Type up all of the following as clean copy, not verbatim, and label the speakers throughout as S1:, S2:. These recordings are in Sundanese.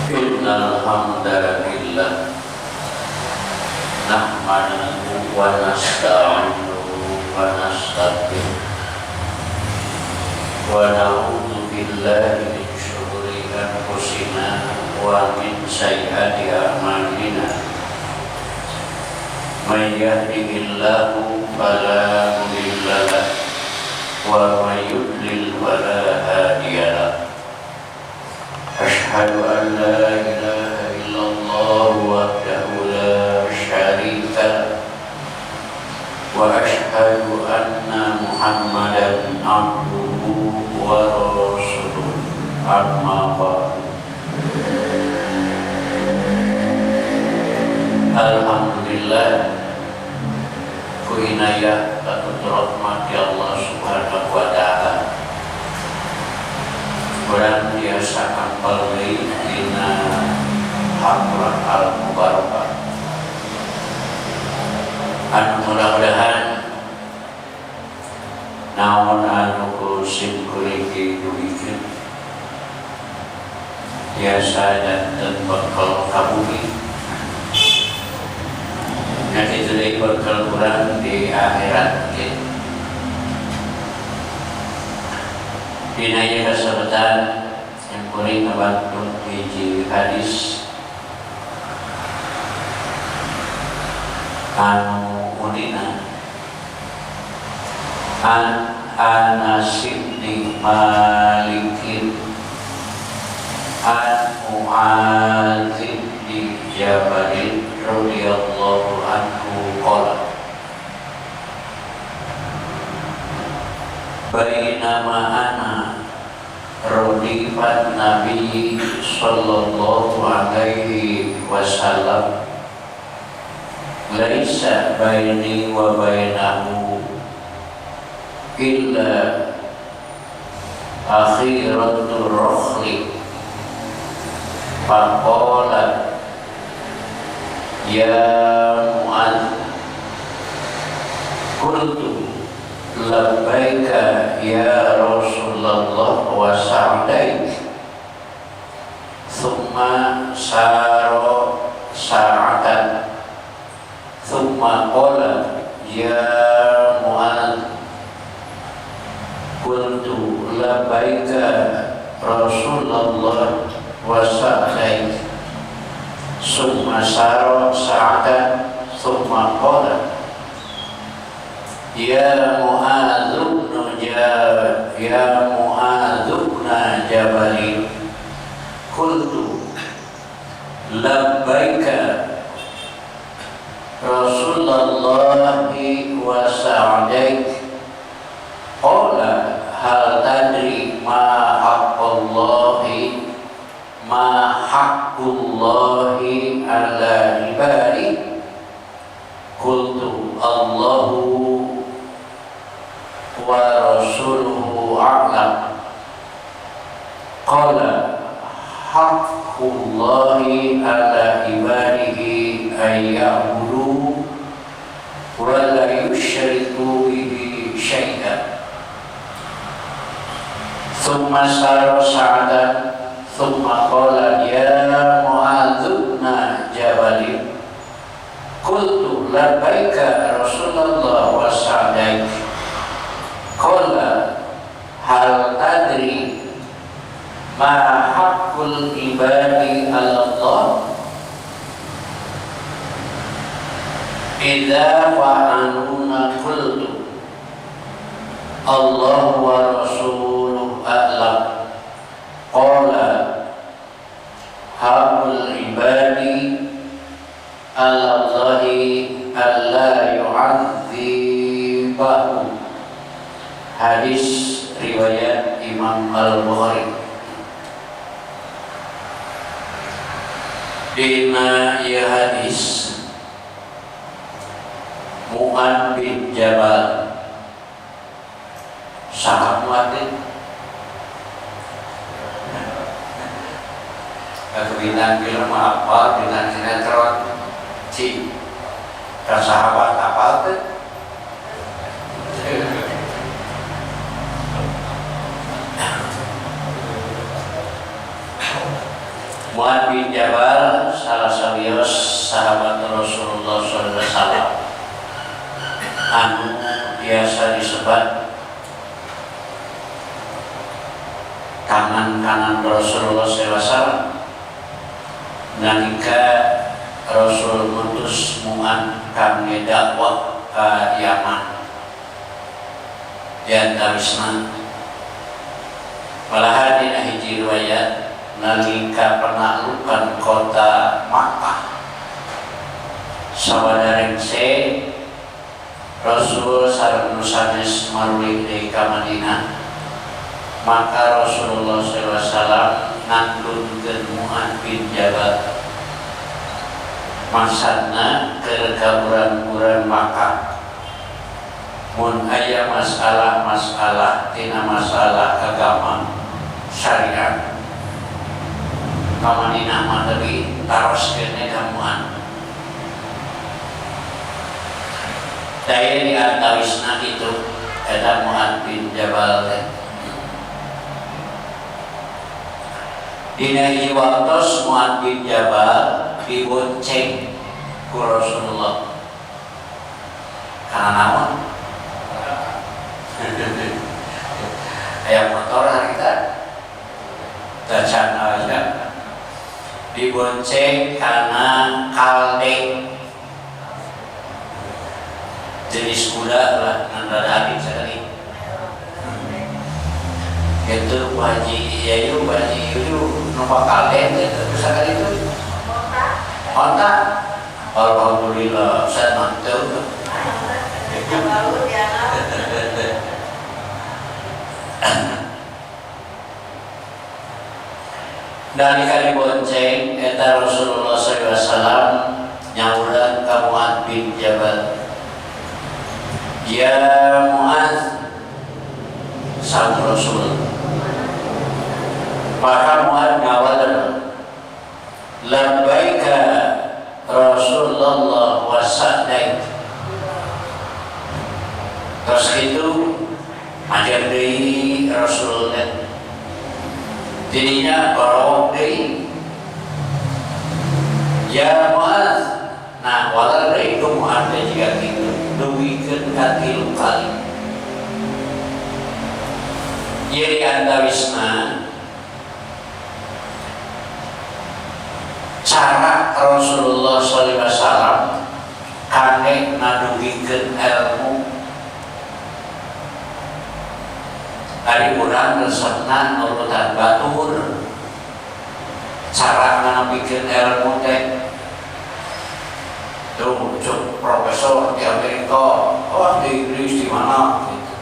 S1: Innal hamdalillah nahmaduhu wa nasta'inuhu wa nastaghfiruh wa na'udzu billahi min syururi anfusina wa min sayyiati a'malina. May yahdihillahu fala mudilla lahu wa may yudlil fala hadiya lahu. Asyhadu an la ilaha illallah wahdahu la syarika lahu wa asyhadu anna Muhammadan abduhu wa rasuluh. Amma ba'du. Alhamdulillah, ku inayah katut rahmat ya Allah subhanahu wa ta'ala. Urang biasa ampal deui dina hadrah al-mubarakah. Anu mudah-mudahan naon anu ku sim kuring didugikeun biasa janten bekal ka bumi. Nanti itu deui bekal urang di akhirat ge. Dina ieu kasebetan yang kuring ngabantu hiji hadis anu unina an Anas bin Malikin an Mu'adz bin Jabal radhiyallahu anhu qala bainama ana radifan Nabi sallallahu alaihi wasallam laisa baini wa bainahu illa akhiratur rakhli faqala ya Mu'adz qultu labbaika ya Rasulullah wa sa'daik thumma sara sa'atan thumma qala ya Mu'adz qultu labbaika Rasulullah wa sa'daik thumma sara sa'atan thumma qala ya Mu'adz bin ya Mu'adz bin Jabal qultu labbaika Rasulullah wa sa'daik qala hal tadri ma haqqullahi ma haqqullahi ala ibadi qultu Allahu wa rasuluhu a'lam qala haqqullahi ala ibadihi ay ya'budu wa la yusyriku bihi syai'an thumma sara sa'atan thumma qala ya Mu'adz bin Jabal qultu labbaika Rasulullah wa sa'daik qala hal tadri ma haqqul ibadi 'ala Allah idza fa'aluna qultu Allah wa rasuluhu a'lam qala haqqul ibadi 'ala Allahi alla yu'adzibahu. Hadis riwayat Imam Al-Bukhari. Dina ieu hadis Mu'adz bin Jabal saha Mu'adz teh? Bintang film apa, bintang sinetron, ci, ka sahabat apal teh? Mu'adz bin Jabal salah sawios sahabat Rasulullah sallallahu alaihi wasallam anu biasa disebut tangan kanan Rasulullah sallallahu alaihi wasallam. Nalika Rasul ngutus Mu'adz kangge dakwah ka Yaman, di antawisna malahan dina hiji riwayat nalika penaklukan kota Makkah sawadarengse Rasul sareng nu sanes marulih deui ka Madinah, maka Rasulullah sallallahu alaihi wasallam ngandunkeun Mu'adz bin Jabal maksudna keur ka urang-urang Makkah mun aya masalah-masalah tina masalah agama syariat ka Madinah mah tadi taroskeun ka Mu'adz. Daya di antawisna kitu eta Mu'adz bin Jabal teh. Dina hiji waktos Mu'adz bin Jabal dibonceng ku Rasulullah. Karena naon? Aya motor harita. Tacan aya. Dibonceng karena kalde. Jenis kuda lah ngan rada adik sekali. Itu Bu Haji Yayu, Bu Haji Yuyu numpak kalde teh sekali itu. Onta. Alhamdulillah, saya manteu. Nalika dibonceng eta Rasulullah sallallahu alaihi wasallam nyauran ka Mu'adz bin Jabal. Ya Mu'adz, sang Rasul. Maka Mu'adz ngawaler, labbaika Rasulullah wa sa'daik. Terus itu ajar deui Rasul teh. Jadinya gorowok deui. Ya Mu'adz. Nah, waler deui ku Mu'adz teh jiga kitu. Dugikeun ka 3 kali. Ieu di antawisna cara Rasulullah sallallahu alaihi wasallam kangge ngadugikeun ilmu. Ari urang resepna nurutan batur. Cara ngadugikeun ilmu teh tuh cuk profesor di Amerika, oh di Inggris di mana gitu.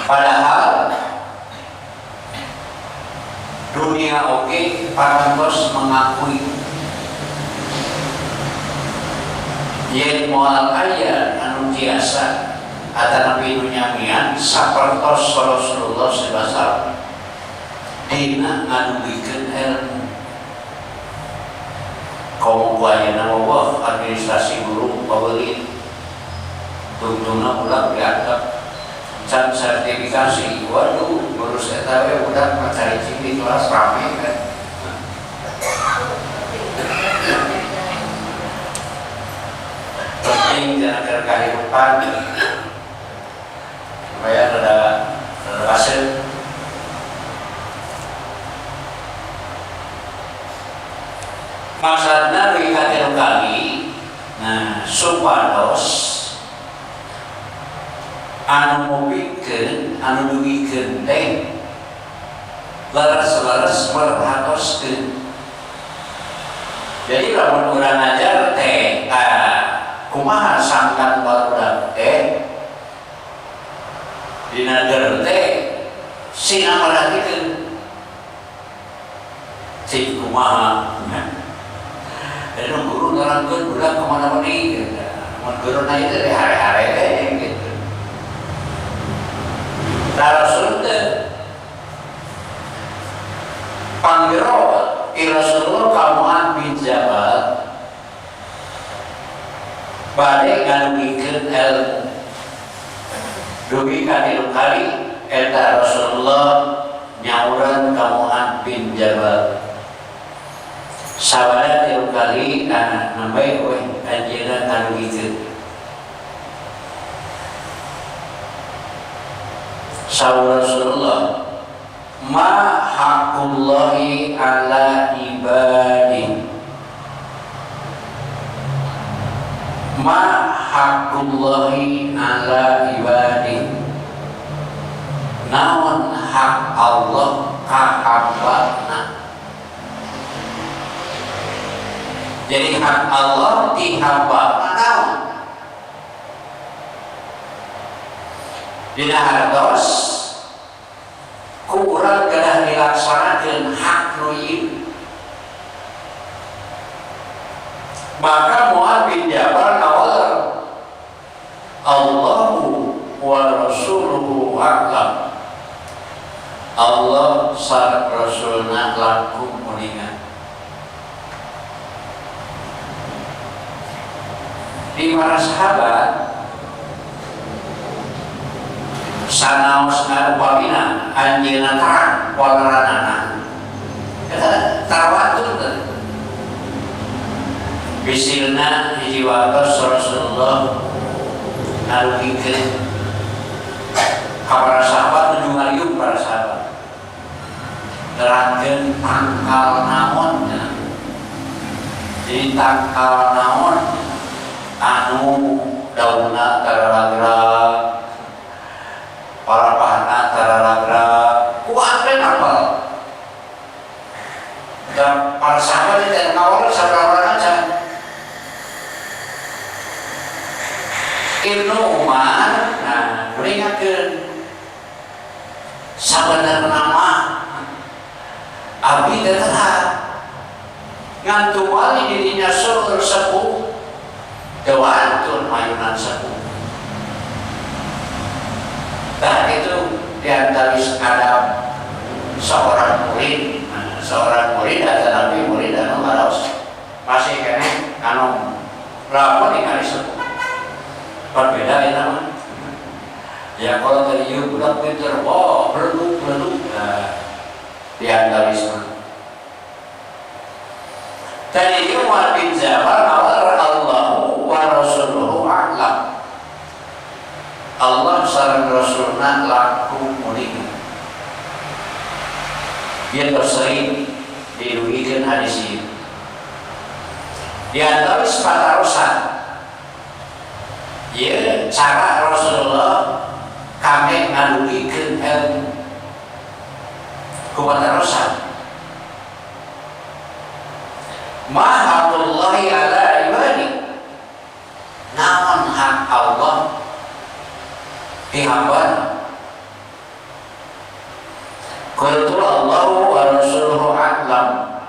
S1: Padahal dunia oke parantos mengakui yen moal aya anu tiasa atanapi nu nyamian sapertos Rasulullah sallallahu alaihi wasallam dina ngadugikeun ilmu. Komo ku ayeuna mah administrasi guru pabeuli tungtungna ulah dianggap can sertifikasi, waduh ngurus eta we budak mah cari cing di kelas rame kan. Penting dina keur kahirupan supaya rada kasep. Maksudna dugi ka 3 kali, nah supados anu mopikeun, anu dugikeun teh leres-leres merhatoskeun. Jadi lamun urang ngajar teh kumaha sangkan barudak teh dina ger teh sina merhatikeun cik kumaha. Dan guru nerangkeun budak kemana mana gitu. Mun guru na itu teh hare-hare teh gitu. Nah, Rasul teh panggero Rasulullah ka Mu'adz bin Jabal bade ngadugikeun ilmu. Dugi ka 3 kali eta Rasulullah Nyauran ka Mu'ad bin Jabal. Sabada tilu kali nah nembe we anjeunna ngadugikeun. Saur Rasulullah, ma haqqullahi ala ibadi. Ma haqqullahi ala ibadi. Naon hak Allah ka hambana? Jadi hak Allah di hambana naon? Dina hartos ku urang kedah dilaksanakeun hak nu ieu. Maka Mu'ad bin Jabal ngawal, Allahu wa rasuluhu a'lam. Allah sareng Rasulna langkung uninga. Di para sahabat sanaos upamina anjeunna terang waleranana eta tarawatun teh. Bisilna hiji waktos Rasulullah ngarugikeun ka para sahabat nuju ngariung para sahabat nerangkeun tangkal naon. Jadi tangkal naon anu daunna tararagrag, parapahna tararagrag, kuat we apal. Dan para sahabat itu ngawal saudara aja. Ibnu Umar, nah peringatkan sabenerna mah abdi teh terang ngan tumali dirinya seueur sepuh teu wantun mayunan sepuh. Nah itu diantaris adab seorang murid, nah, seorang murid atau nabi murid anu harus masih keneh anu lamun ningali sepuh. Berbeda ya nama. Ya kalau tadi ieu budak pinter, wah beleduk beleduk. Nah, diantaris mah. Tadi ieu Mu'ad bin Jabal awal Allahu wa rasuluhu a'lam. Allah sareng Rasulna langkung uninga. Dia sering dirugikan hadis ini. Di antara patarosan, ya cara Rasulullah kami ngadugikeun ilmu ku patarosan. Ma haqqullahi ala ibadi. Naon hak Allah di hamba? Qultu Allahu wa rasuluhu a'lam.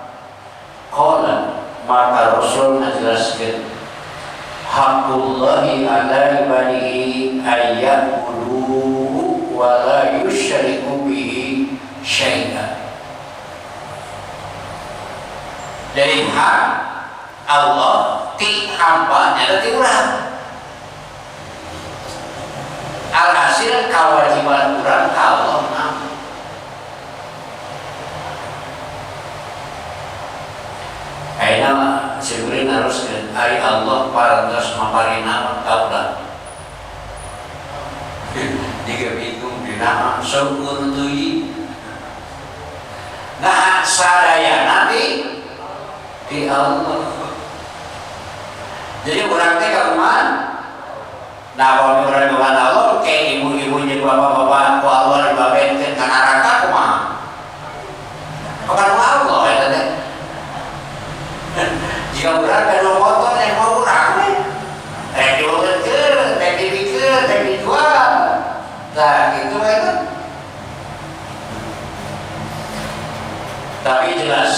S1: Qala, maka Rasul ngajelaskeun haqqullahi ala ibadihi ayyabuduhu wa la yusyriku bihi syai'a. Dari hak Allah ti hambanya ti urang. Alhasil kewajiban urang ka Allah naon? Ayeuna mah seueureun haruskeun ari Allah parantos mapari naon ka urang. Jika bingung dina seueur teuing. Nah sadayana di Allah. Jadi urang teh kagumahan? Nah kalau urang kagumahan Allah, kayak ibu-ibu jeung bapak-bapak ku Allah dibabenkeun ka neraka kumaha? Bukan Allah eta teh. Jika urang gaduh motor yang mau urang we. Rek dieukeun, rek dibikeun, rek dijual. Nah, gitu eta. Tapi jelas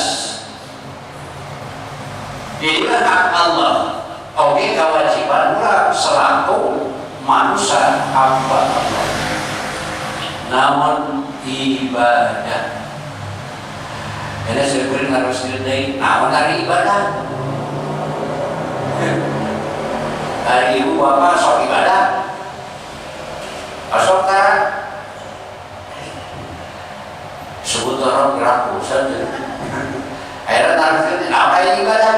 S1: inilah hak Allah. Oke, kewajiban urang selaku manusia hamba Allah. Namun ibadah. Jadi sebenarnya harus diredai. Namun hari ibadah. Hari ibu bapak sok ibadah. Sok tara. Masjidil Haram geraku saja. Akhirnya tarifnya apa ini ibadah?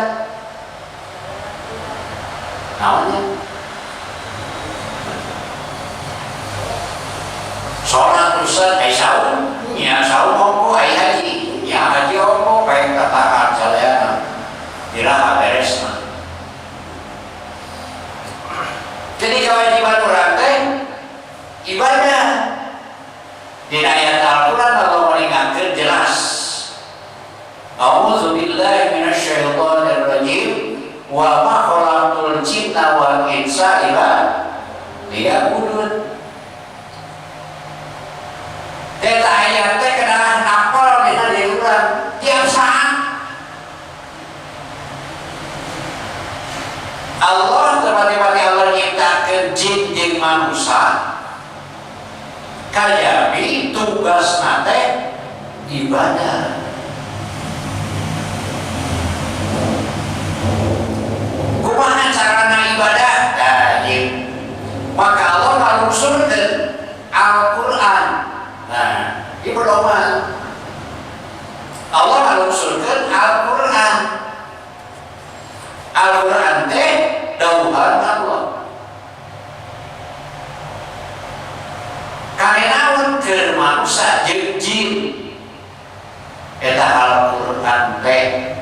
S1: Namanya sholat ustaz, ai saum, nya saum ongko, ai haji, nya haji ongko, kayak katakan sadayana, iraha beresna. Jadi kewajiban urang teh ibadah. Di ayat Al-Qur'an Allah mengingatkan jelas. A'udzubillahi minasyaitonirrajim wa ma khalaqtul jinna wal insa illa liya'budun. Eta ayat teh kedah napal dina diri urang tiap saat. Allah tepati-pati Allah nyiptakeun jin jeung manusia kajabi tugasna teh ibadah. Kumaha carana ibadah? Nah, maka Allah ngalungsurkeun Al-Qur'an. Nah, ieu pedoman. Allah ngalungsurkeun Al-Qur'an. Al-Qur'an teh dawuhan Allah. Karenaun keur manusia jeung jin eta Al-Qur'an teh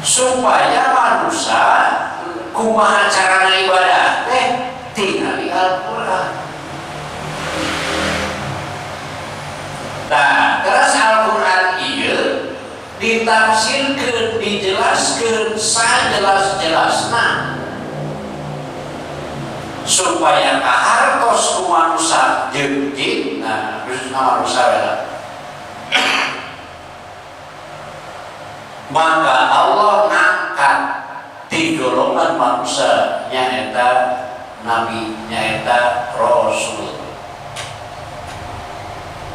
S1: supaya manusia kumaha carana ibadah teh tingali Al-Qur'an. Nah, terus Al-Qur'an ieu ditafsirkeun, dijelaskeun sajelas-jelasna supaya kahartos ku manusia jeung jin. Nah, khususna manusia eta. Maka Allah ngangkat di golongan manusia nyaeta nabi, nyaeta rasul.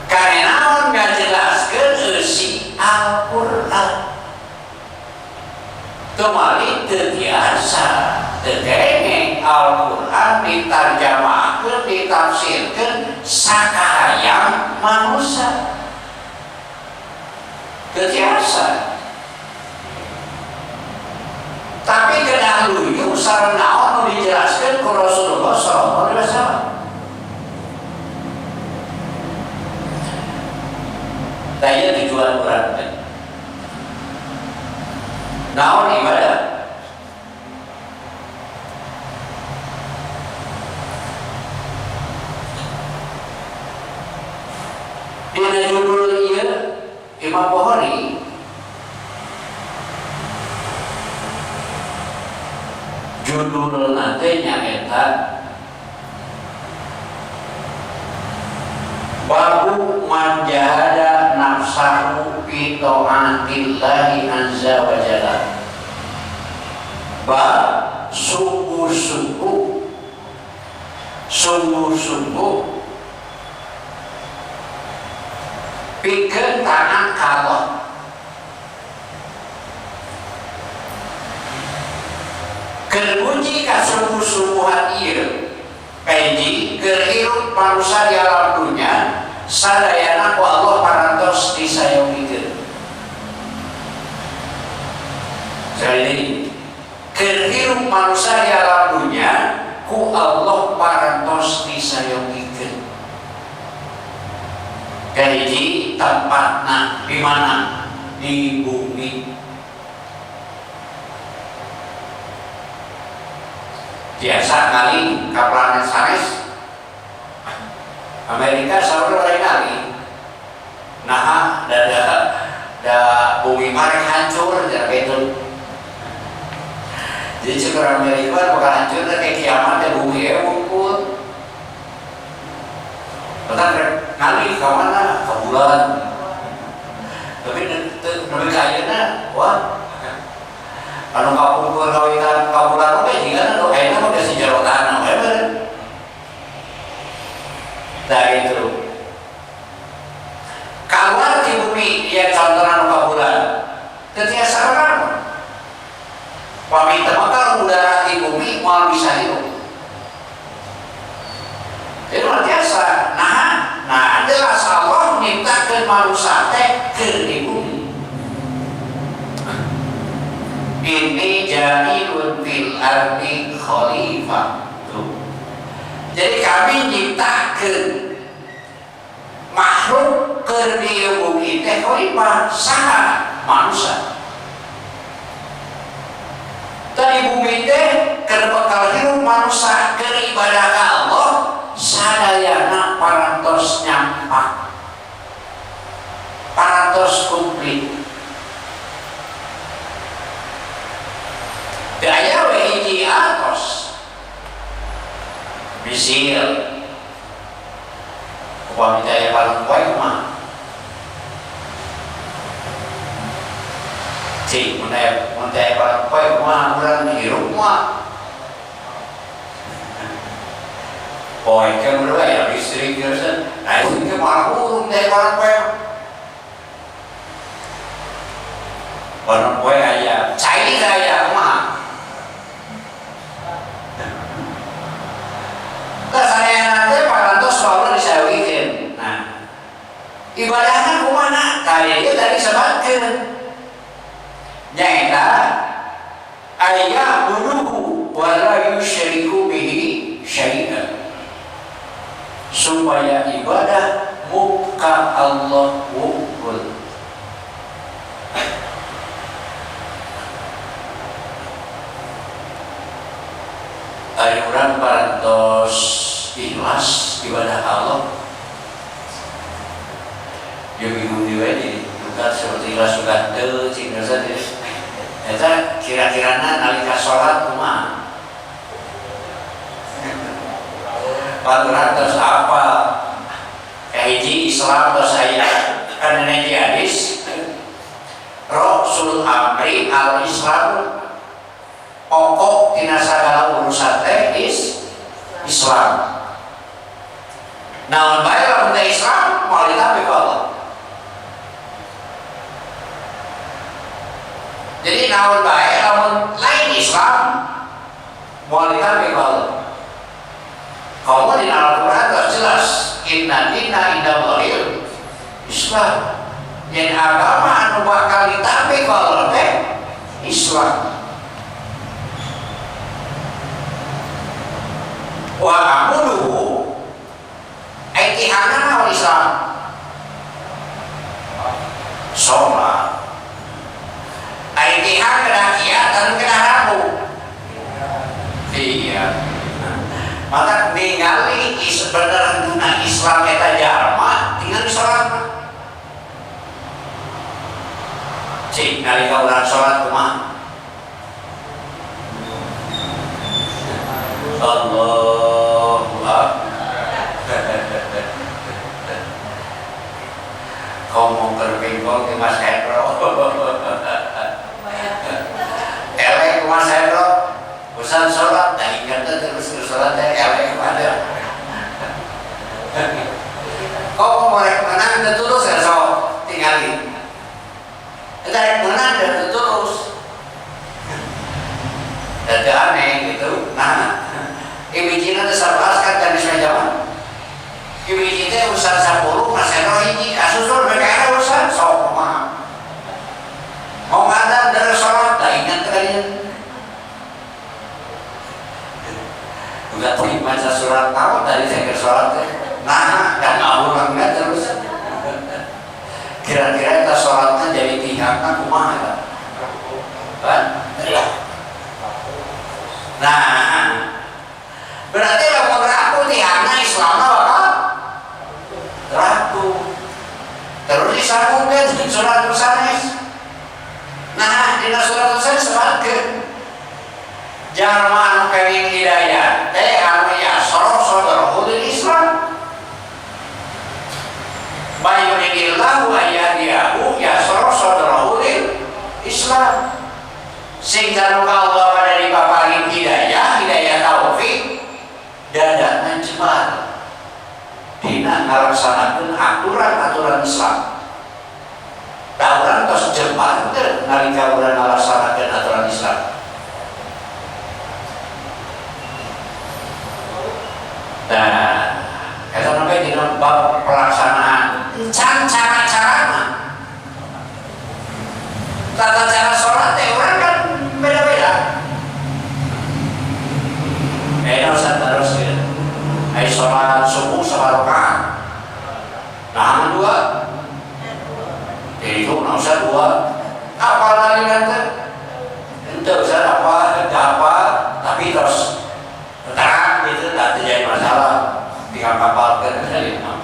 S1: Karena naon ngajelaskeun eusi Al-Qur'an. Kemali teu biasa, teu kengeng Al-Qur'an ditarjamahkeun, ditafsirkeun sakahayang manusia. Teu biasa. Tapi kedah luyu sareng naon nu dijelaskeun ku Rasulullah sallallahu alaihi wasallam. Tah ieu tujuan urang teh. Naon ibadah? Dina judul ieu Imam Bukhari judulna teh nyaeta Babu man jahada nafsahu fi ta'atillahi azza wa jalla. Bab sungguh-sungguh sungguh-sungguh pikeun taat ka Allah. Keur uji kasungguh-sungguhan ieu kaji keur hirup manusia di alam dunia sadayana ku Allah parantos disayogikeun. Jadi keur hirup manusia di alam dunia ku Allah parantos disayogikeun. Kahiji tempatna di mana? Di bumi. Biasa kali ke planet sanes Amerika saur lain kali. Nah, da bumi marek hancur ya gitu. Jadi cukur Amerika bakal hancur kayak kiamat ya bumi wungkul. Bahkan ngali ke mana? Ke bulan. Tapi lebih kayaknya, wah. Anu kapungkur kawitan ka bulan oge jigana nu ayeuna mah geus jero tanah we meureun. Nah itu. Kaluar ti bumi ieu contohna nu ka bulan. Teu tiasa urang. Pami teu maka udara ti bumi moal bisa hirup. Jadi luar biasa. Nah, jelas Allah nyiptakeun nyiptakeun manusia teh keur di bumi. Inni ja'ilun fil ardi khalifah. Tuh. Jadi kami nyiptakeun makhluk keur di bumi teh khalifah saha manusia. Tadi bumi teh keur bekal hirup manusia keur ibadah ka Allah sadayana parantos nyampak, parantos komplit. Teu aya we hiji atos misil upami teh aya paling poe kumaha? Cik, mun aya paling poe kumaha urang hirup mah? Poe ke mun aya listrik geus, nah itu ke malah urung teh paling poe. Paling poe aya cai teh aya kumaha? Tah sadayana teh parantos baur disawikeun. Nah, ibadahna kumaha? Tadi ieu tadi sebatkeun. Nyaeta ayyabuduhu wa la yusyriku bihi syai'an. Supaya ibadah muka Allah wungkul. Ari urang parantos ikhlas ibadah Allah. Yo bingung deui we di bukan seperti ikhlas suka teu cing dosa teh. Eta kira-kirana nalika salat kumaha? Pan urang tos apa? Kahiji Islam tos aya kan di hadis Rasul amri al-Islam, pokok tina sagala urusan teh is Islam. Naon bae lamun teh Islam moal ditampi ku Allah. Jadi naon bae lamun lain Islam moal ditampi ku Allah. Kamu di Al-Qur'an tos jelas inna dina indallahil Islam. Yang agama anu bakal ditampi ku Allah teh Islam. Wa amuduhu aitihana naon Islam? Sholat. Aitihan kedah kiat dan kedah rabu. Iya. Maka ningali bener guna Islam eta jalma tinggal di sholat. Cik nalika urang sholat kumaha? Allahu Akbar. Ngomong kerpingkong di Mas Hendro. Elek Mas Hendro. Urusan sholat, dah ingat terus ke sholat teh elek pada. Kok mau rek menang teu tulus ya sok tingali. Eta rek menang teu tulus. Dan aneh gitu. Nah, ibijina teh 11 kan tadi saya jawab. Ibiji teh urusan 10, Mas Hendro hiji kasusul BKR urusan sok kumaha. Mau ngadan dari sholat, dah ingat kalian. Udah terima baca surat tahu tadi saya ke sholat teh. Nah, dan ngahulangnya terus. Kira-kira kita sholatnya jadi pihaknya kumaha ya? Kan? Nah, berarti lamun ragu tihangna Islamna bakal ragu. Terus disambungkeun surat sanes. Nah, dina surat sanes sebatkeun jalma anu kenging hidayah teh anu yasra sadrahu lil Islam. Bayuridillahu ayyadiyahu yasra sadrahu lil Islam. Sing ka Allah pada dipaparin hidayah, hidayah taufik, dadana jembar dina ngalaksanakeun aturan-aturan Islam. Da urang tos jembar teu nalika urang ngalaksanakeun aturan Islam. Nah, eta namanya dina bab pelaksanaan. Can cara Itu usah dua apa dalilna teh? Henteu usah apa, apa, tapi terus terang gitu tak terjadi masalah. Tinggal kapalkeun dalilna.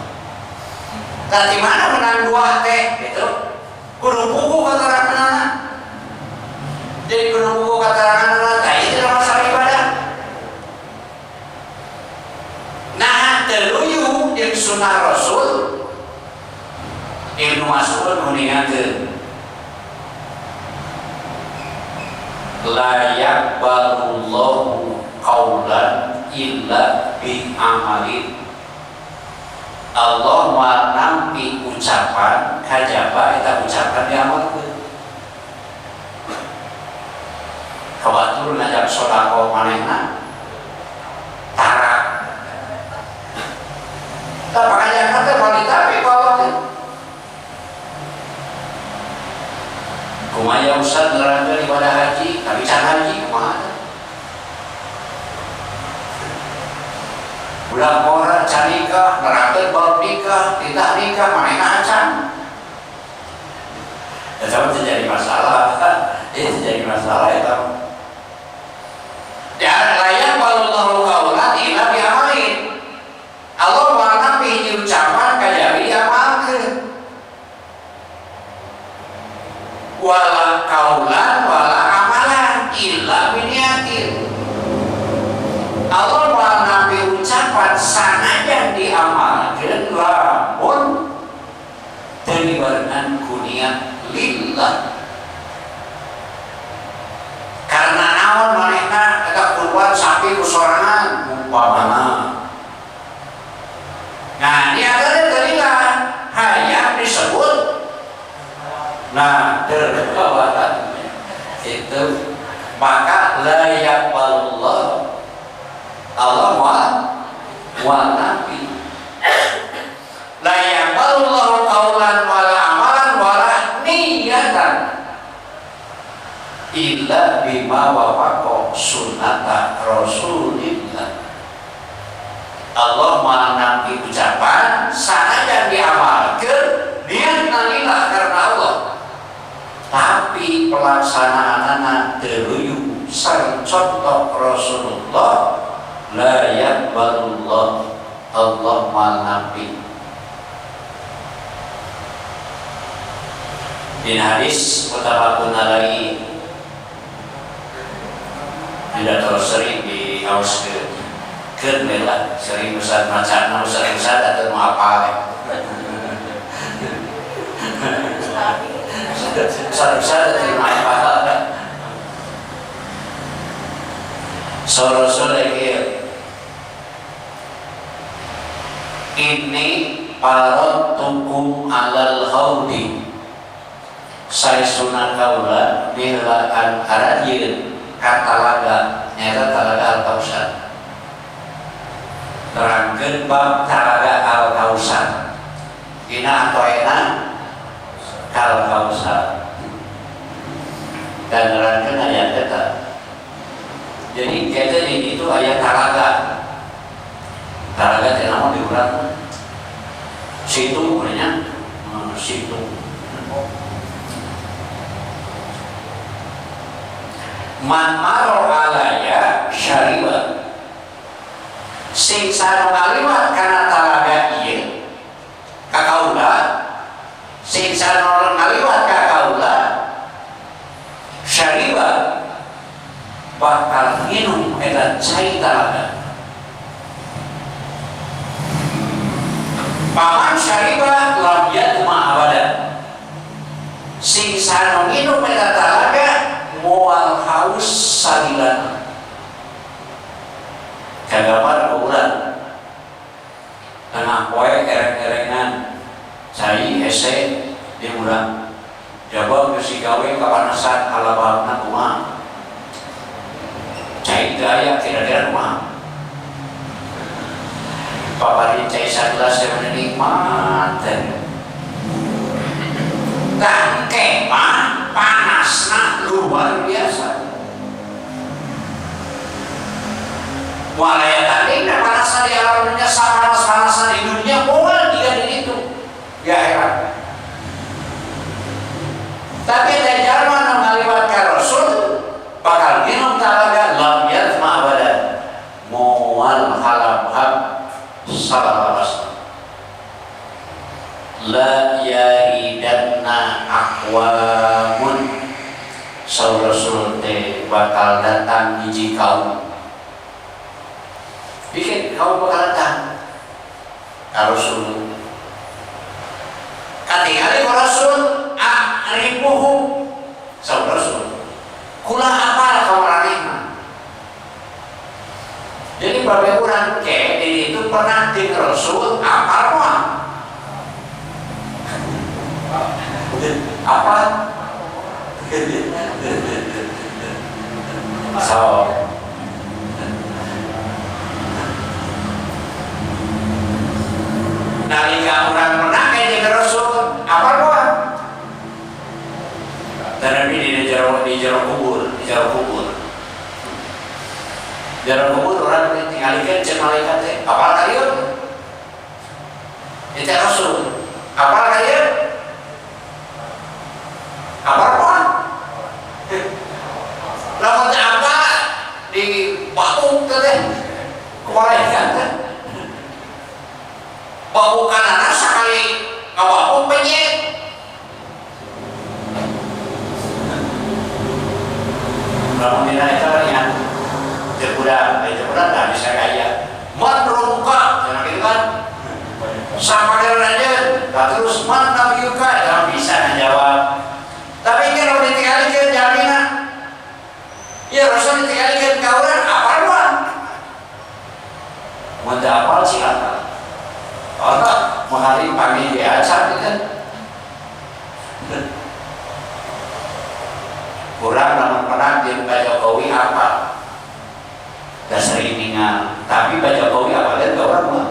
S1: Tah di mana menang dua teh gitu? Kudu buku keteranganna. Jadi kudu buku keteranganna tah itu masalah ibadah. Nah, teu luyu jeung sunnah Rasul. Ibnu Mas'ud nguningakeun la yaqbalullahu qaulan illa bi amalin. Allah moal nampi ucapan kajaba eta ucapan diamalkeun. Kabatur ngajak sedekah manehna tara. Tah pangajakan teh moal ditapi ku Allah teh. Kumaha ustaz nerangkeun ibadah haji, tapi can haji kumaha teh? Budak ngora can nikah, nerangkeun bab nikah, titah nikah manehna acan. Eta mah jadi masalah. Itu jadi masalah eta. Ya la yaqbalullahu qaulan illa bi amalin. Allah moal nampi hiji ucapan kajabi diamalkeun. Wala kaulan wala amalan illa biniatin. Allah moal nampi ucapan sanajan diamalkeun lamun teu dibarengan ku niat lillah. Karena naon manehna eta kurban sapi ku sorangan umpamana. Nah, niatna teu lillah, hayang disebut. Nah, terbawa itu maka la yaqbalullah Allah moal nampi. La yaqbalullahu qaulan wala amalan wala niyatan illa bima wafaqa sunnata Rasulillah. Allah moal nampi ucapan sanajan diamalkeun niatna lillah karena Allah, tapi pelaksanaanana teu luyu sareng contoh Rasulullah. La yaqbalullah, Allah moal nampi. Dina hadis muttafaqun alaihi, tidak terlalu sering di haus ke lah sering usah macana usah usah atau mau apa usah usah atau mau apa. Sore-sore ini parot tukum alal haudi saisuna kaula bilaan aradieun ka talaga nyaeta talaga Al-Kausar. Terangkeun bab talaga Al-Kausar dina atoena Al-Kausar dan nerangkeun ayat eta. Jadi kita di itu ayat talaga. Talaga teh naon di urang? Situ nya, situ. Man maro alaya syariba. Sing sanu ngaliwat kana talaga ieu ka kaula, sing sanu ngaliwat ka kaula syariba bakal nginum eta cai talaga. Paman syariba lam yatma abada. Sing sanu nginum eta talaga moal haus salilana. Kagambar urang tengah poe ereng-erengan cai hese di urang jaba geus digawe kapanasan kalababna kumaha cai teu aya kira-kira kumaha papari cai sagelas teh nikmat teh. Tah kemah panasna luar biasa. Walaya tadi panasna di alam dunia sapanas-panasna di dunia moal jiga di ditu di akhirat. Tapi teh jalma nu ngaliwat ka Rasul bakal minum talaga lam yazma abadan. Moal halabhab salawas. La yaridanna aqwamun. Saur Rasul teh bakal datang hiji kaum. Bikin kaum bakal datang ka Rasul. Katingali ku Rasul a'rifuhum. Saur Rasul kula apal ka maranehna. Jadi babe urang ke diri itu pernah di Rasul apal moal? Apa? So, nalika urang pernah jeung Rasul apal moal? Dan Nabi di jero kubur, di jero kubur. Jero kubur orang tinggalikeun jeung malaikat teh, apal ka ieu? Itu Rasul. Apal ka ieu? Apal moal? Lamun teh apa di bapuk teh ku malaikat teh. Bapukanana sakali ngabapuk penyet. Lamun dina eta nya teu budak, teu budak tah bisa kaya. Man robuka, cenah kitu kan. Sama kira aja, nah terus man nabiyuka, jangan bisa ngajawab. Tapi kalau ditinggalikeun jalmina, ya Rasul ditinggalikeun ka urang apal moal? Mun teu apal cilaka. Allah menghari pagi dia acan kan. Kurang lamun pernah jeung Pak Jokowi apa? Da sering ningal, tapi Pak Jokowi apaleun ka urang mah.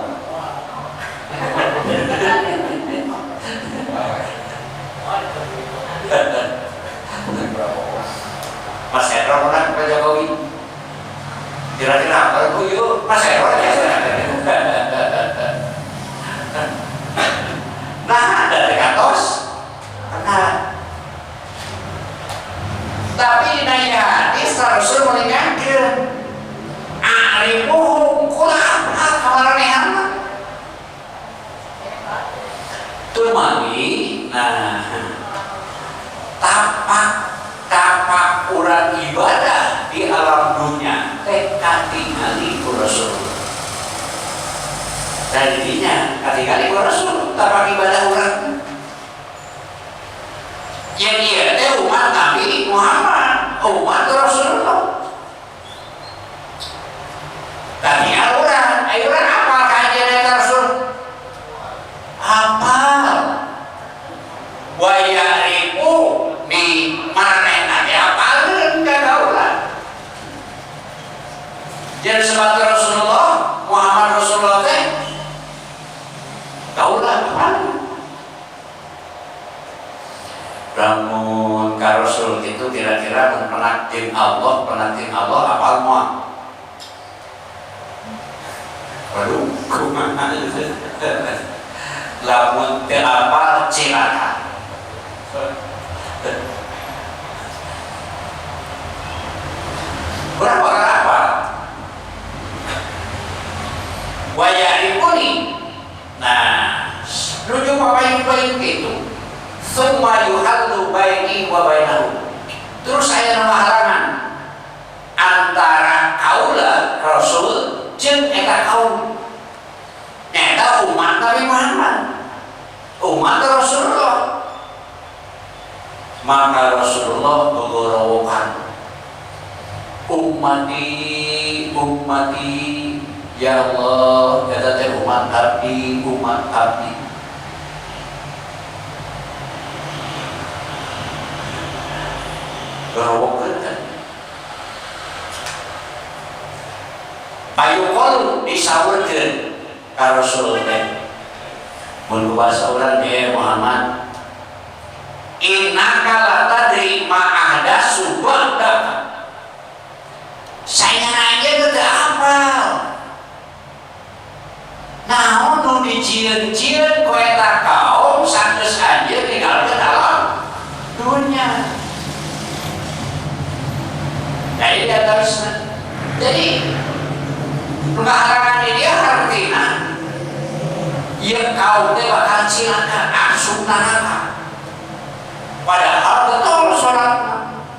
S1: Mas Hendro pernah Pak Jokowi? Kira-kira apa itu yuk? Mas Hendro aja. Nah, dari katos pernah. Tapi dina hadis Rasul meninggalkeun a'rifuhum kula apal ka maranehanna. Tumami, nah tapak urang ibadah di alam dunia teh katingali ku Rasul. Tadinya katingali ku Rasul tapak ibadah urang. Yang dia teh umat Nabi Muhammad, umat Rasulullah. Katingali urang, ayo urang apal kajian eta Rasul? Apal. Wa ya'rifu ni maranehna ge apaleun ka kaula. Jadi sebab Rasulullah Muhammad Rasulullah teh kaula apal. Lamun ka Rasul itu kira-kira mun penaktim Allah apal moal? Waduh, kumaha lamun teu apal cilaka. Urang bakal apa? Wa ya'rifuni. Nah, nuju papayun-payun kitu. Tsumma yuhallu baini wa bainahu. Terus aya nu halangan antara kaula Rasul jeung eta kaum. Eta umat Nabi Muhammad, umat Rasulullah. Maka Rasulullah gogorowokan, ummati, ummati, ya Allah, eta teh umat abdi, umat abdi. Gorowokan kan? Payukol disaurkeun ka Rasul teh. Mun bahasa urang ge Muhammad, innaka la tadri ma ahdasu ba'dak. Saya aja teu apal. Naon nu dijieun-jieun ku eta kaum sageus anjeun ninggalkeun alam dunya. Ngahalangan di dia artina ieu kaum teh bakal cilaka asup neraka. Padahal getol salatna,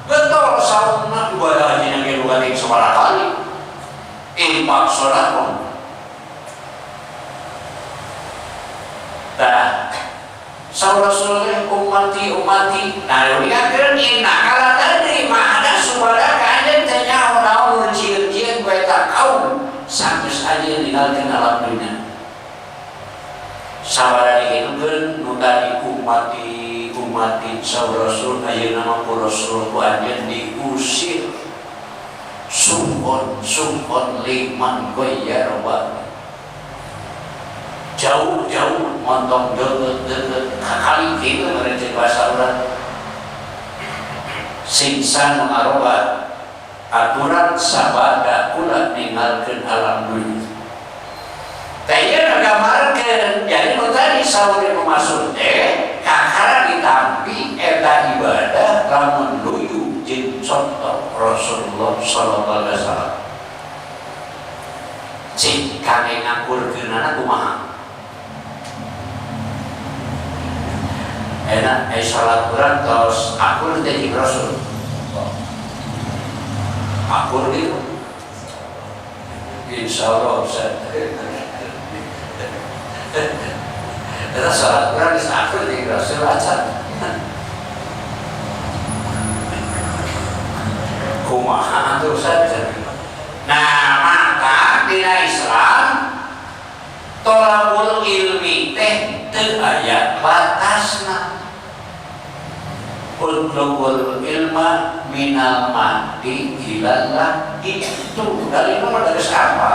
S1: getol saumna, ibadah haji ge dua kali sabaraha kali. Infak sedekah. Tah saur Rasulullah ummati ummati. Nah, diingatkeun inna kala tadri ma ada subada ka anjeun teh nyaho naon nu cieun-cieun ku eta kaum sanggeus anjeun ninggalkeun alam dunya. Sabada dihitungkeun nu tadi ummati ummati saur Rasul ayeuna mah ku Rasul ku anjeun diusir. Sungkon sungkon liman ghayyara. Jauh-jauh montong deket-deket kali gitu mereka bahasa orang singsan mengaroba aturan sabada kula ninggalkeun alam dunia. Taya ngagambarkeun jadi nu tadi saur maksud teh kakara ditampi eta ibadah lamun luyu jeung contoh Rasulullah sallallahu alaihi wasallam. Cik kangge ngakurkeunana kumaha? Enak, sholat kurang terus akur jadi Rasul. Akur gitu. Insya Allah bisa. Terus sholat kurang bisa akur jadi Rasul aja. Kumaha terus saja. Nah maka dina Islam tolabul ilmi teh teu aya batasna. Utlubul ilma minal mahdi ilallah itu dari itu mah dari siapa?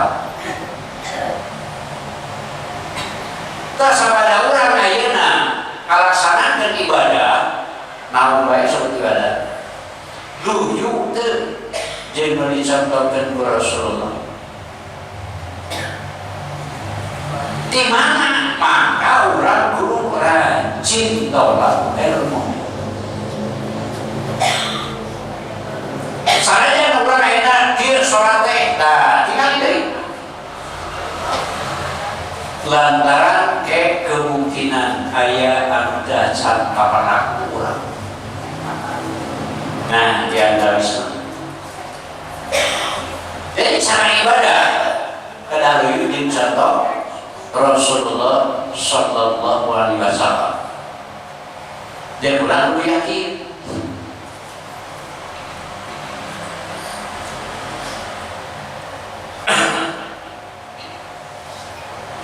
S1: Tah sabada urang ayeuna ngalaksanakeun ibadah naon bae sok ibadah luyu teu jeung nu dicontohkeun ku Rasulullah. Di mana maka urang kudu rajin tolak ilmu. Saranya urang ayeuna kieu salat teh tah tinggal deui. Lantaran ke kemungkinan aya anu teu acan kapanak urang. Nah, di antawisna. Jadi cara ibadah kedah luyu jeung contoh Rasulullah sallallahu alaihi wasallam. Dan urang kudu yakin.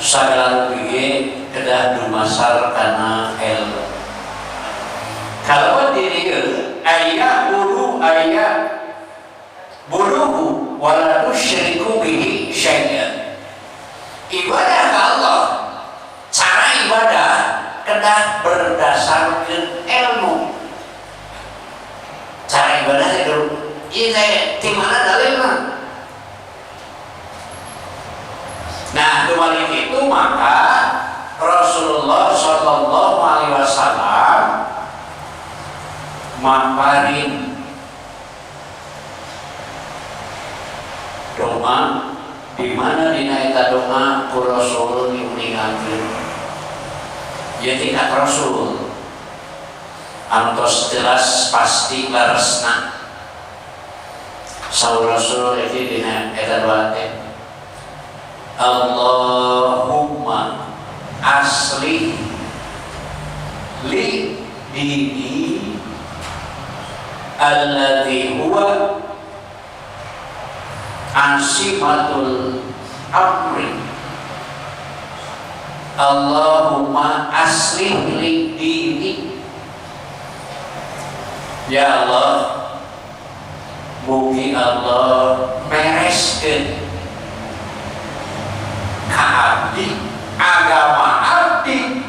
S1: Sagala rupi kedah dumasar kana ilmu. Kalau di dieu aya buru aya buruhu wala tusyriku bihi syai'an. Ibadah ka Allah, cara ibadah kedah berdasarkan ilmu. Cara ibadah teh kudu ieu teh ti mana dalilna? Nah, kembali itu maka Rasulullah Shallallahu Alaihi Wasallam maparin doa di mana dina eta doa ku Rasul diuningakeun. Ya tingkat Rasul anu tos jelas pasti leresna. Saur Rasul iki dina eta doa teh Allahumma aslih li dini alladzi huwa asimatul amri. Allahumma aslih li dini. Ya Allah, mugi Allah bereskeun ka abdi agama abdi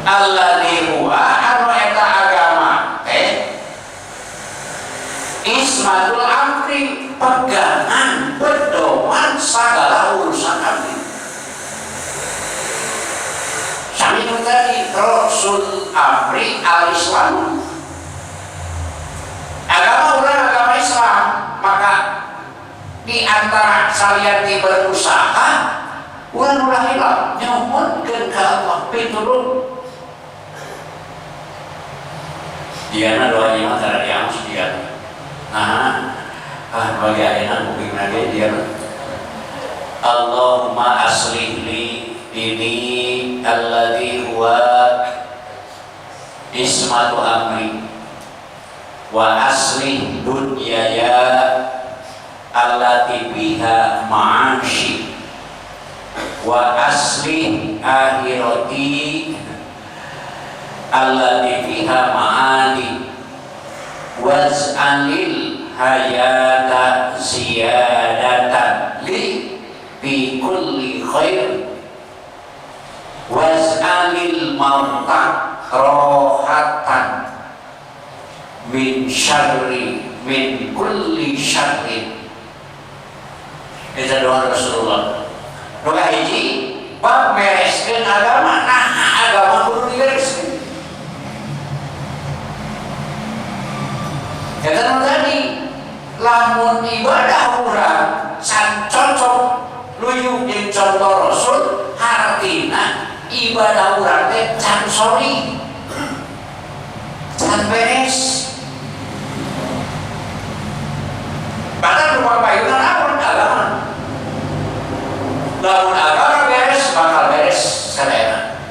S1: alladzi huwa anu eta agama teh ismatul amri, pegangan pedoman segala urusan abdi. Sami nu tadi Rasul amri al-Islam, agama urang agama Islam, maka Di antara salian berusaha urang ulah hilap nyuhunkeun ka Allah pitulung. Diana doanya mah tara diamus dia. Nah, bagi ayeuna kuping ge dia. Allahumma aslih li dini alladzi huwa ismatu amri wa aslih dunyaya allati biha ma'ashi wa aslih akhirati allati fiha ma'adi waj'alil hayata ziyadatan li fi kulli khair waj'alil mauta rohatan min syarri min kulli syarrin. Itu doa Rasulullah. Doa hiji bab mereskeun agama. Nah, agama kudu dibereskeun. Kata tadi lamun ibadah urang can cocok luyuh jeung contoh Rasul, hartina ibadah urang teh can sori, can beres. Bahkan rupa payunan apa agama. Lamun agama beres bakal beres sadayana.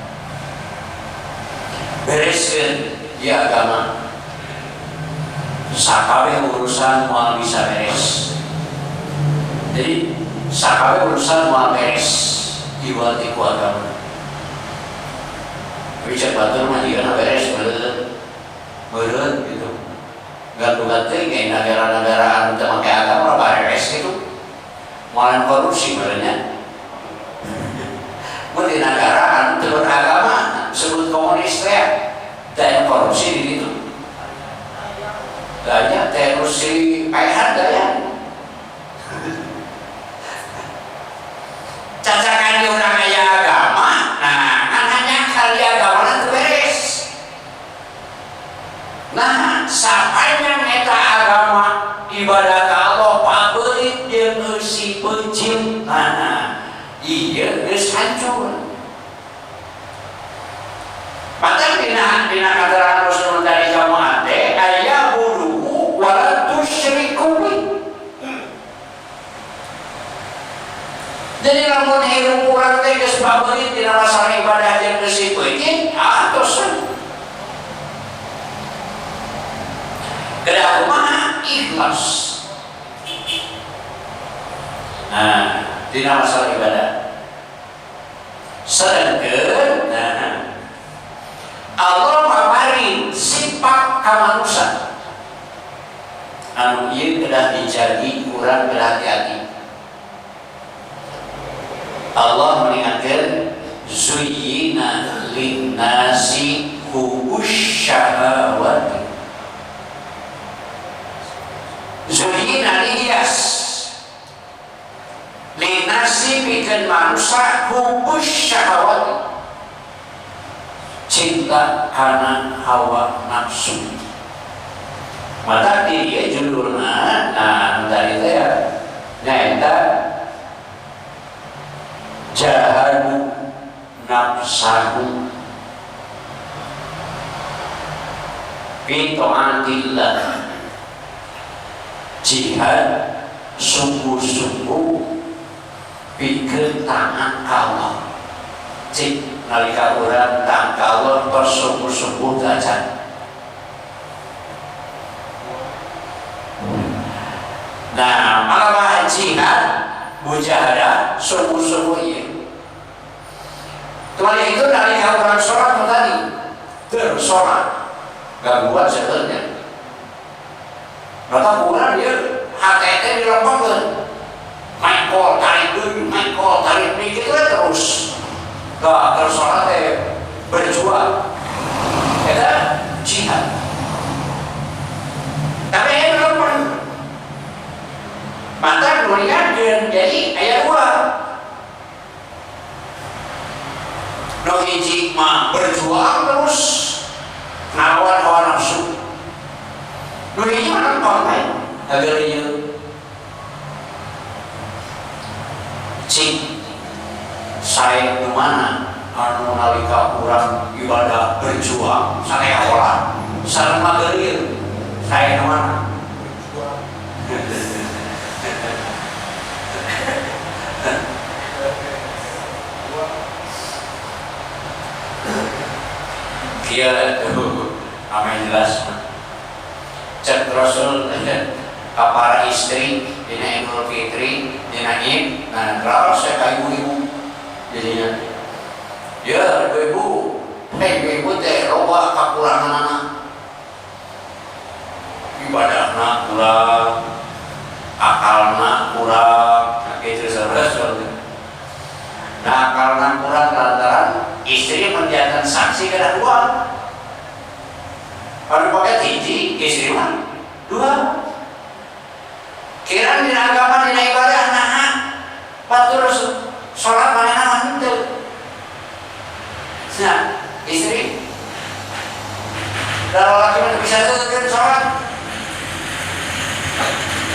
S1: Bereskeun di agama. Sakabeh urusan moal bisa beres. Jadi sakabeh urusan moal beres iwal ti ku agama. Bicara batur mah jigana beres meureun. Meureun gitu. Gantungan teh negara-negara anu teu make agama beres gitu. Moal korupsi meureunnya. Mun di negara anu teu beragama sebut komunis teh teh korupsi di ditu. Daya terus si paehan daya. Cacakan di urang aya agama, nah kan hanya kali agama teu beres. Nah, sapanjang eta agama ibadah ka Allah pabeulit jeung eusi peuncit, nah ieu geus hancur. Padahal dina katerangan Rasulullah dari jamaah teh aya buduhu wala tusyriku bi. Jadi lamun hirup urang teh geus pabeulit dina masalah ibadah jeung eusi peuncit, atos. Kedah kumaha ikhlas. Nah, dina masalah ibadah. Sedangkeun nah Allah mamarin sifat ka manusia anu ieu kedah dijagi urang kedah hati-hati. Allah mengingatkan zuyyina linnasi hubbus syahawati. Zuyyina dihias linnasi pikeun manusia hubbus syahawati, cinta karena hawa nafsu. Maka di dia judulna, nah tadi teh ya, nyaeta jahadu nafsahu fi ta'atillah. Jihad sungguh-sungguh pikeun taat ka Allah. Cik nalika urang taat ka Allah tos sungguh-sungguh teu acan. Nah, malah jihad mujahadah sungguh-sungguh ieu. Tuan itu nalika urang sholat tadi, terus sholat gangguan sebenarnya. Maka kurang dia HTT dilempangkeun. Michael tarik deui, Michael tarik deui kitu terus. Nah, terus sholat teh berjuang. Eta jihad. Tapi aya lempang. Mata nulingakeun jadi aya dua. Nu hiji mah berjuang terus ngelawan hawa nafsu. Nu hiji mah lempang bae agar ieu. Cik sae nu mana anu nalika urang ibadah berjuang sae olah sareng magelir sae nu mana? Kieu tuh ame jelas cek Rasul ka para istri dina Idul Fitri dina Id nah raos ka ibu-ibu jadinya ya ibu-ibu ibu-ibu teh loba kakuranganana ibadahna kurang akalna kurang nah kitu Rasul. Nah akalna kurang lantaran istri menjadikan saksi kada dua. Kalau pakai hiji istri mah dua. Kiraan dina agama dina ibadah naha batur salat manehna mah henteu. Nah, istri kalau laki mah bisa tuturkeun salat.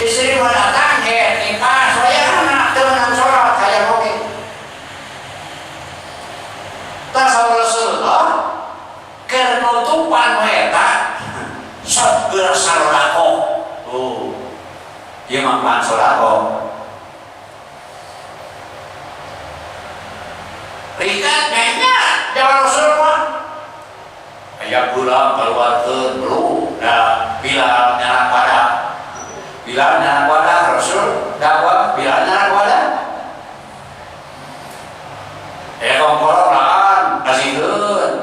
S1: Istri mah datang he nipas wayahna teu meunang salat hayang oge. Tah saur Rasulullah keur nutupan we eta sok geura sarodako. Oh. Ieu mah pan sodako. Rikat kayaknya jalan Rasul mah aya gula keluarkeun belum da Bilal nyarak wadah. Bilal nyarak wadah Rasul dakwah Bilal nyarak wadah. Kongkorok laan kasihkeun.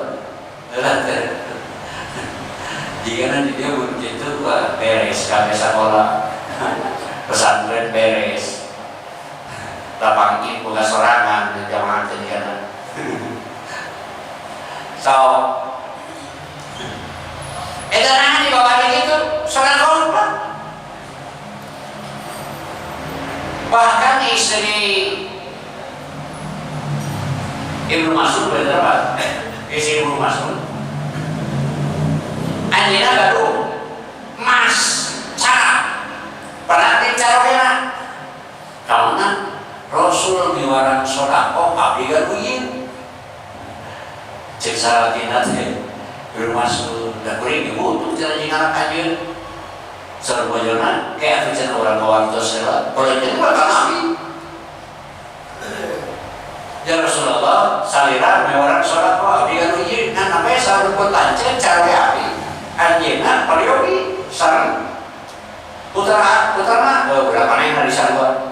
S1: Jika nanti dia begitu beres kami sekolah pesantren beres lapang ini buka sorangan di jamaah tadi kan. So eta nah di bawah itu sorangan pak. Bahkan istri Ibnu Mas'ud bener pak, istri Ibnu Mas'ud anjeunna gaduh mas cara berarti carogena karena Rasul miwarang sodako abdi gaduh ieu cek salatina teh Ibnu Mas'ud da kuring dibutuh cenah jeung anak anjeun sareng bojona kayak atuh cenah urang kawartos heula bojona mah ka Nabi. Ya Rasulullah salira miwarang sodako abdi gaduh ieu ngan sampai sareng lanceuk caroge abdi anjeunna peryogi sareng putra berapa neng hari sarua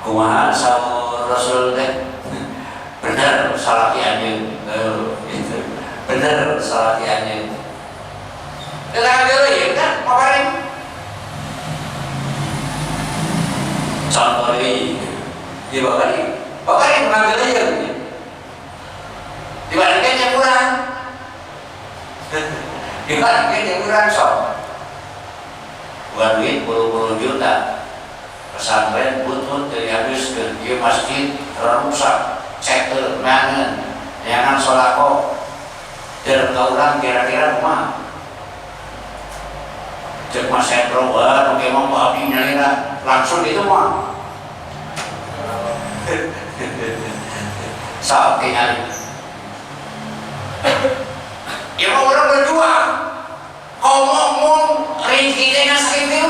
S1: kumaha saur Rasul teh bener salaki anjeun gitu bener salaki anjeun eta geuleuh ieu kan paparing contoh deui ieu bapak paparing ngageuleuh dibandingkan yang kurang dibandingkan yang kurang sok bukan duit puluh-puluh juta pesantren butuh dari habis ke dia masjid rusak cekel mangan jangan solako dan orang kira-kira rumah cek mas Hendro wah oke mau abdi nyalira langsung itu mah saat nyali ya mau orang berjuang ngomong rezeki teh sakit teh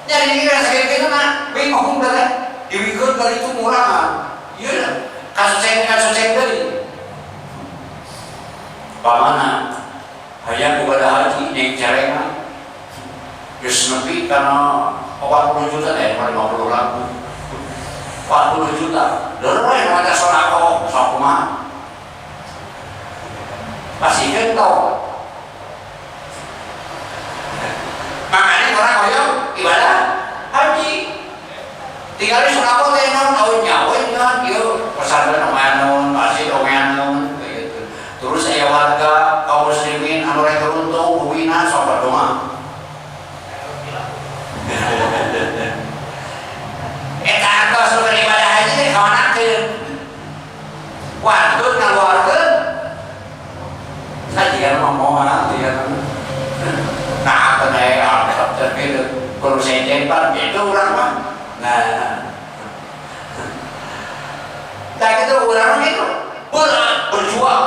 S1: nyari diri sakit teh bingung teh diwikeun kali itu murah ieu kasus deui pamana hayang ibadah haji ning carengan geus nepi kana 40 juta teh 50 ribu 40 juta leureun we maca sedekah sok kumaha masih gentong. Makanya orang hoyong ibadah haji. Tinggal di sodako teh naon aweun nyawa ngan ieu pesantren omean masjid omean gitu. Terus aya warga kaum muslimin anu rek runtuh bumina sok berdoa. Eta atos nu ibadah haji teh kamanakeun? Wantun ngaluarkeun sajian mah moal ya. Nah, apa deh, gitu. Kalau saya jembat, itu orang mah. Nah, urang gitu berat berjuang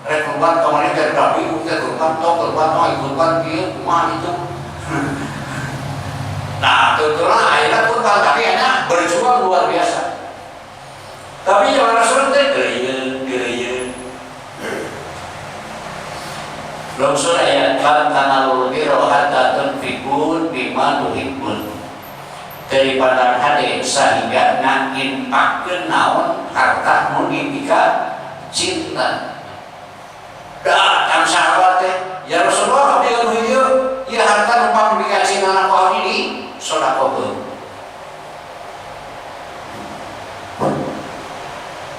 S1: rek kurban kemarin teh tapi teh kurban tok kurban tok kurban kieu kumaha itu. Nah tentulah ayeuna kurban tapi ayeuna berjuang luar biasa. Tapi zaman Rasul teh geureuyeuh. Langsung ayat lan tanalul birra hatta tunfiqun mimma tuhibbun. Daripada hade sehingga ngainpakeun naon harta nu dipika cinta. Datang sahabat teh, ya Rasulullah abdi anu ieu, ieu harta nu pangpika cinta ku abdi di sedekahkeun.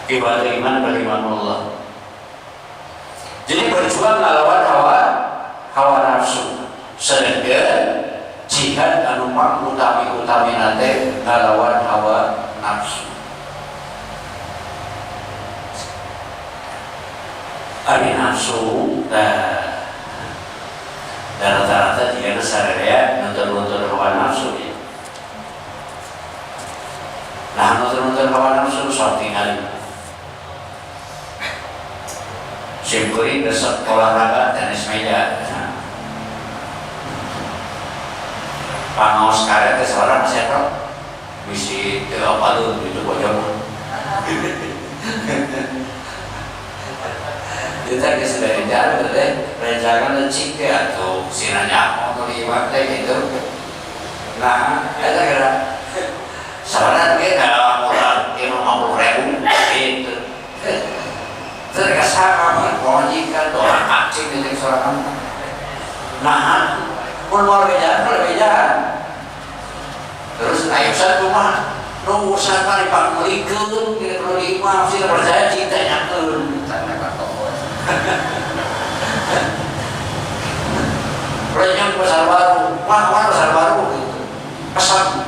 S1: Ibadah iman beriman Allah. Jadi berjuang melawan hawa nafsu. Sedangkan jihad anu pang utami-utami nate ngalawan hawa nafsu. Ari nafsu dan rata-rata jika sadaya nonton-nonton hawa nafsu ya. Nah nonton-nonton hawa nafsu sok tingali. Syukuri besok olahraga tenis meja. Pangaos karet teh seorang masih ada bisi teu apalun gitu bojong. Kita geus berejar teh rencangan leucik teh atuh sina nyaho nu liwat teh gitu. Nah, eta geura sabarang ge da murah 50.000 gitu. Terkesan kewajiban doa kacing di sorangan. Nah, pun mau bejaan, boleh bejaan. Terus ayo satu mah, nu usaha mah dipangmelikeun, tidak perlu diimah, sih percaya cinta nyakeun. Renyang pasar baru, wah wah pasar baru gitu. Pesan,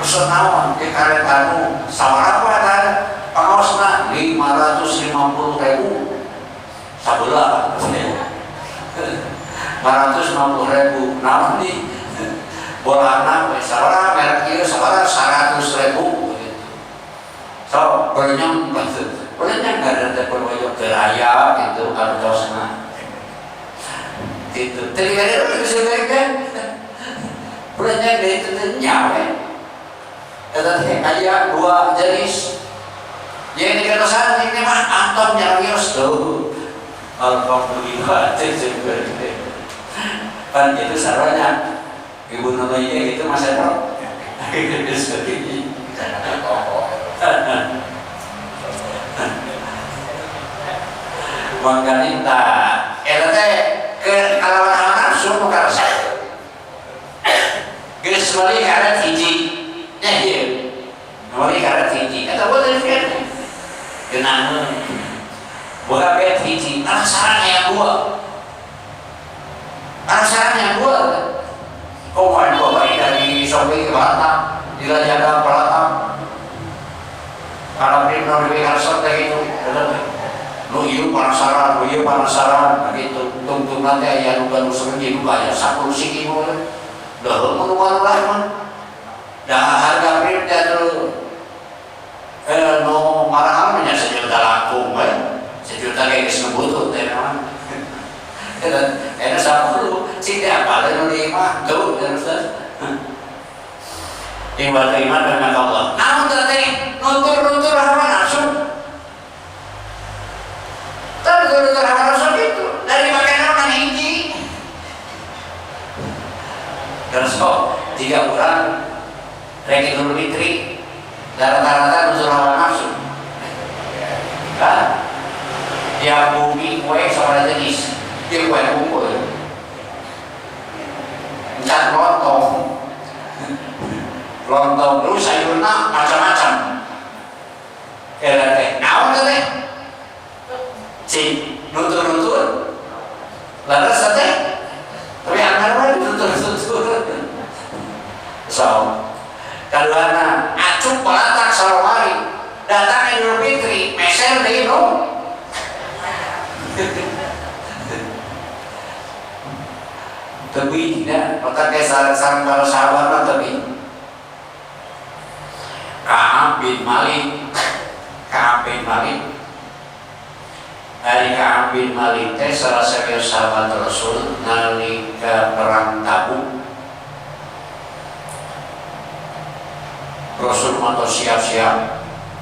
S1: pesan naon, di karet anu, sawara apa eta? Pangaosna 550.000 sabelah. 550.000 naon nih? Bolana we sabaraha merek ieu sabaraha 100.000 gitu. So, berenyang gitu. Berenyang kada teh perwajib teu aya gitu kartosna. Gitu. Teu dibere geus kan. Berenyang deui teh nya we. Eta teh aya dua jenis. Yang dikatakan ini mah anton nyarios tuh. Alhamdulillah, kan itu saranya ibu namanya gitu Mas Eko. Makanya tak, eta teh ke kalawan hawa nafsu nu karasa. Geus meuli karet hiji. Nya ieu. Meuli karet hiji. Eta boten kan. Genaheun. Boga bet hiji, penasaran yang dua. Penasaran yang dua. Kok main dua kali dari Sopi ke Batam, di Rajaga Batam. Kalau beli non di Karsot kayak gitu, nu ieu penasaran, nu ieu penasaran, begitu. Tungtung nanti aya nu gaduh sebenji, nu aya 10 siki mah. Dah mun ulah mah. Dah harga print teh terus no marahal nya sejuta langkung we. Sejuta kayak geus ngebutut teh mah. Eta 10 cik teh apaleun nu di imah tuh terus. Ibadah iman dengan Allah. Namun teh nutur-nutur hawa nafsu. Nutur-nutur hawa nafsu itu dari makanan kan hiji. Terus kok tiga orang rek Idul Fitri rata-rata nutur hawa nafsu. Kan? Yang bumi kue sama jenis, dia kue kumpul. Encan lontong. Lontong lu sayurna macam-macam. Eta teh naon teh? Cik nutur-nutur. Laras teh. Tapi anggar wae nutur-nutur. So, kaduana acuk palatak salawari datang Idul Fitri meser deui nu. Tapi tidak, maka kayak sarang para sahabat mah tapi Ka'ab bin Malik Ka'ab bin Malik. Ari Ka'ab bin Malik teh salah satu sahabat Rasul nalika perang Tabuk. Rasul mah siap-siap.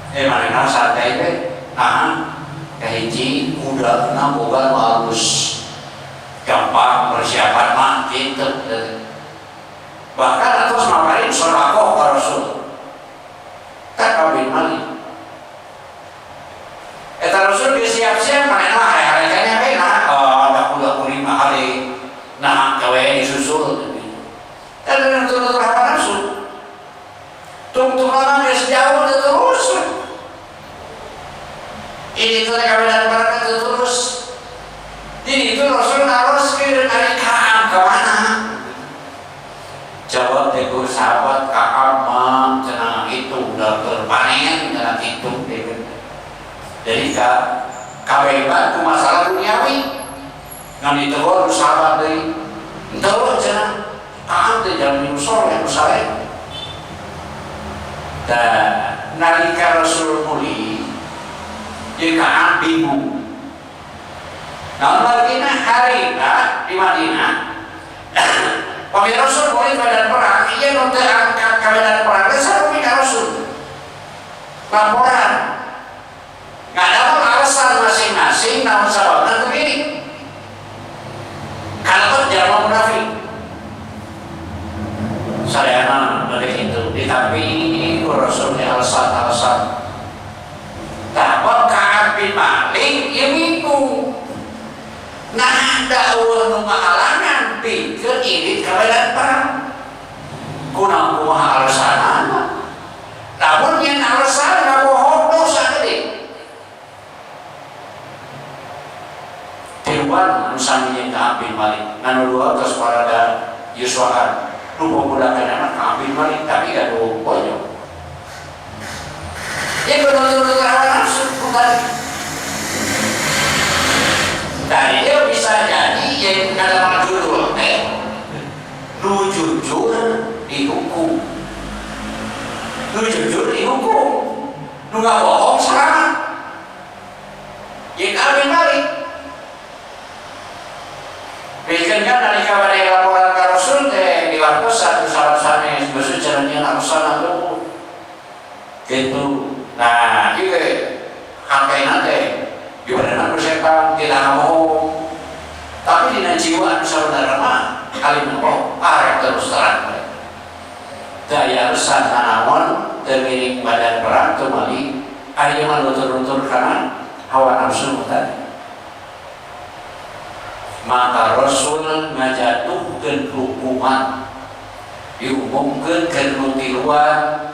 S1: Manehna santai we. Nah, kahiji kudana boga nu alus. Gampang persiapan mah kitu. Bahkan atos maparin sedekah ka Rasul. Ka Ka'ab bin Malik. Eta Rasul geus siap-siap manehna hare-hare we nah, oh da kuda kuring mah hare. Nah, gawe disusul. Eta nutur-nutur hawa nafsu. Tungtung-tungna geus jauh terus. Ini tuh kawedan barang terus. Jadi itu Rasul naroskeun ari Ka'ab ka mana? Jawab teh ku sahabat Ka'ab mah cenah itu udah terpanen cenah kitu. Jadi kabeban ku masalah duniawi. Ngan ditegur ku sahabat deui. Henteu cenah Ka'ab teh jalmi nu soleh nu saleh. Dan nalika Rasul muli jeung Ka'ab bingung. Naon margina harita di Madinah. Pami Rasul boleh medan perang, ieu nu teu angkat ka medan perang teh sarua ka Rasul. Laporan. Nggak alasan masing-masing naon sababna begini. Kalau jalma munafik. Sadayana balik itu ditapi ku Rasul alasan-alasan. Tapi Ka'ab bin Malik ieu bingung. Nah, da eueuh nu ngahalangan pikeun indit ka medan perang. Kunaon kumaha alasanana? Lamun yen alasan ngabohong dosa gede. Tiluan anu sami jeung Ka'ab bin Malik. Anu dua tos parada yuswaan. Nu pemuda kana Ka'ab bin Malik tapi gaduh bojo. Ieu kudu hawa nafsu bukan. Tadi dia bisa jadi yang kata judul teh nu jujur dihukum, nu jujur dihukum, nu nggak bohong selamat. Yang Ka'ab bin Malik, bikin kan dari kabar laporan ke Rasul teh diwartosan ku sahabat sanes geus cenah alasan atuh gitu. Nah, ieu hatena teh gimana persetan tidak bohong, tapi dina jiwa anu saudara mah kali bohong arek terus terang. Daya alasan nanaon teu ngiring badan perang teu mali ari mah nutur-nutur kana hawa nafsu tadi. Maka Rasul ngajatuhkeun hukuman diumumkeun ke nu tiluan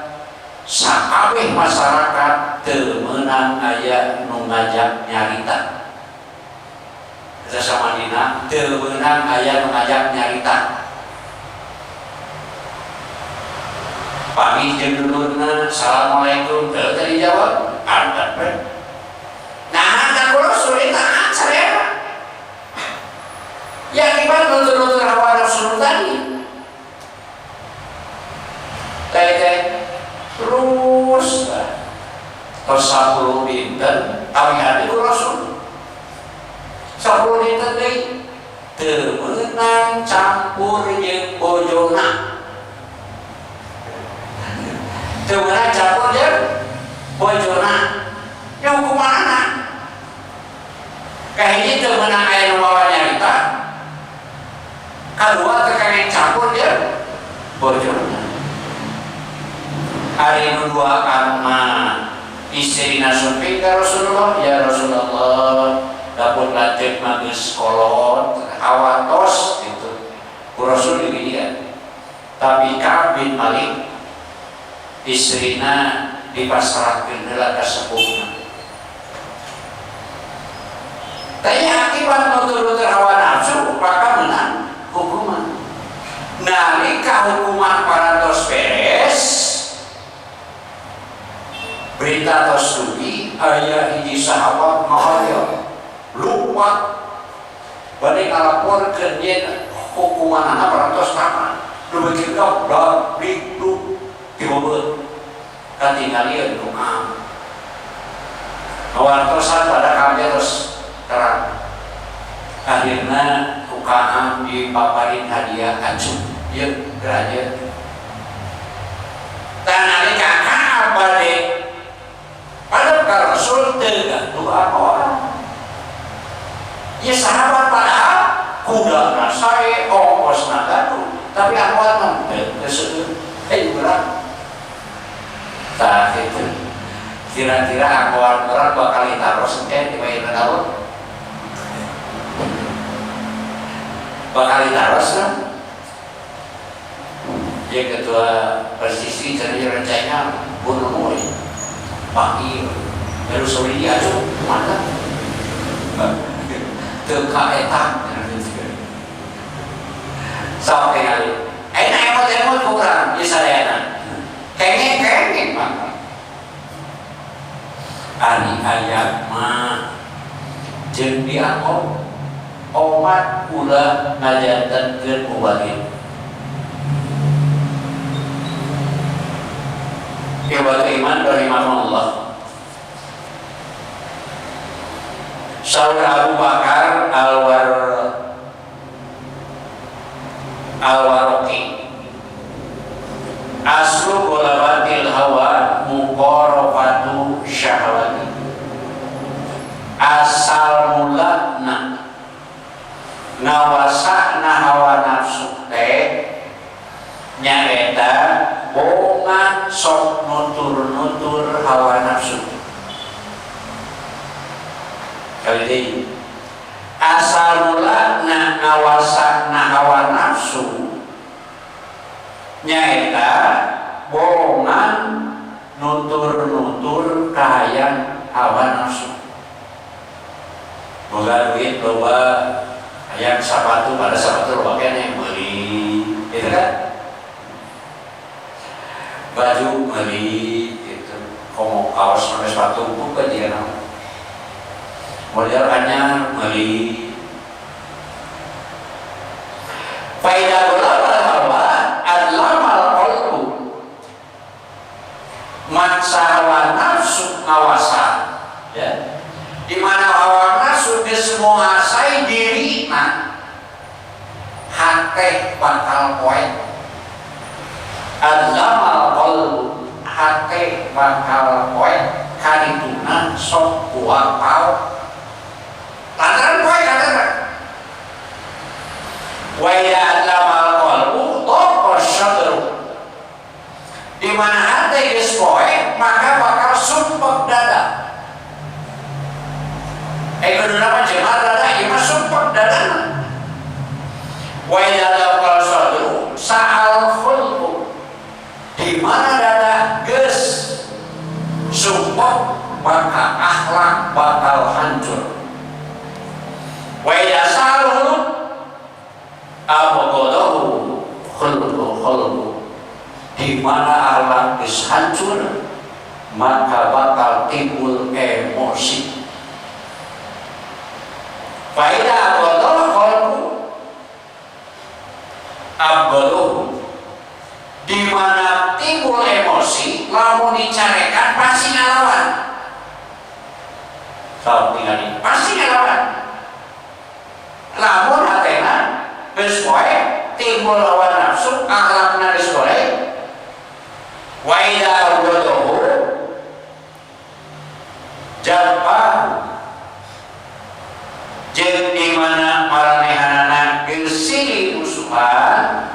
S1: sakabeh masyarakat teu meunang aya nu ngajak nyarita. Eta samadina teu meunang aya nu ngajak nyarita. Pamih jeung dulurna, assalamualaikum, teu teu dijawab, antep we. Nah, kan Rasul eta sarena. Ya akibat nutur-nutur hawa nafsu tadi. Teh terus tos 10 dinten kami hati ku Rasul 10 dinten deui teu meunang campur jeung bojona, teu meunang campur jeung bojona. Ya hukumanana kahiji teu meunang aya nu mawa nyarita, kadua teu kenging campur jeung bojona. Hari nu dua kama istrina sumping ka Rasulullah, ya Rasulullah dapur lanceuk mah geus kolot hawatos gitu ku Rasul demikian. Tapi Ka'ab bin Malik istrina dipasrahkeun heula ka sepuhna. Tapi akibat nutur-nutur hawa nafsu maka menang hukuman. Nalika hukuman parantos beres, berita tos dugi aya hiji sahabat ngahoryo lupa bade ngalaporkeun yen hukumanana parantos tamat. Nu beuki gabrak di lu dibebeut katingalieun ku Ka'ab. Ngawartosan pada kami terus terang. Akhirnya ku Ka'ab dipaparin hadiah acung ieu raja. Tanalika Ka'ab bade padahal ka Rasul teu gaduh apa. Ya sahabat padahal kuda sae ongkosna gaduh, tapi angkot mah teu seueur. Urang tah kitu. Kira-kira angkot urang bakal ditaros engke di bayar daun. Bakal ditaros kan? Dia ketua Persisi cari rencana bunuh mulai panggil baru sore dia aja mana teka etak sampai kali enak emot-emot kurang di sayana kengeng-kengeng mah ari ayat mah jeung dianggo omat ulah ngajantenkeun mubazir. Iwal iman rahimahullah. Saur Abu Bakar Al-Waroki aslu golabatil hawa muqarafatu syahwati. Asal mulana ngawasana hawa nafsu teh nyaeta bongan sok nutur-nutur hawa nafsu. Kali deui asal mulana ngawasana hawa nafsu nyaeta bongan nutur-nutur kahayang hawa nafsu. Boga duit loba hayang sapatu pada sapatu loba keneh meuli, gitu kan? Baju meuli gitu. Komo kaos pakai sepatu buka jika naon. Model anyar meuli. Faida ghalabal hawa adlamal qalbu. Maksa hawa nafsu ngawasa, ya. Di mana hawa nafsu geus menguasai dirina, hate bakal poek. Adlamal qalbu, hate bakal poek kadituna sok kuat pau. Lantaran poek katana. Wa idza adlamal qalbu taqa syadru. Di mana hate geus poek maka bakal sumpek dada. Kuduna mah jemar dada, ieu mah sumpek dadana. Wa idza taqa syadru sa'al khulqu. Di mana dada geus sumpek maka akhlak bakal hancur. Wa idza sa'al khulq abghadahu khulqu khulqu. Di mana akhlak geus hancur maka bakal timbul emosi. Fa idza abghadahu khulqu abghadahu. Di mana timbul emosi, lamun dicarekan pasti ngalawan. Sok tingali, pasti ngalawan. Lamun hatena geus poe timbul hawa nafsu, akhlakna geus poe. Wa idza abghadahu jafahu. Jeung di mana maranehanana geus silih musuhan,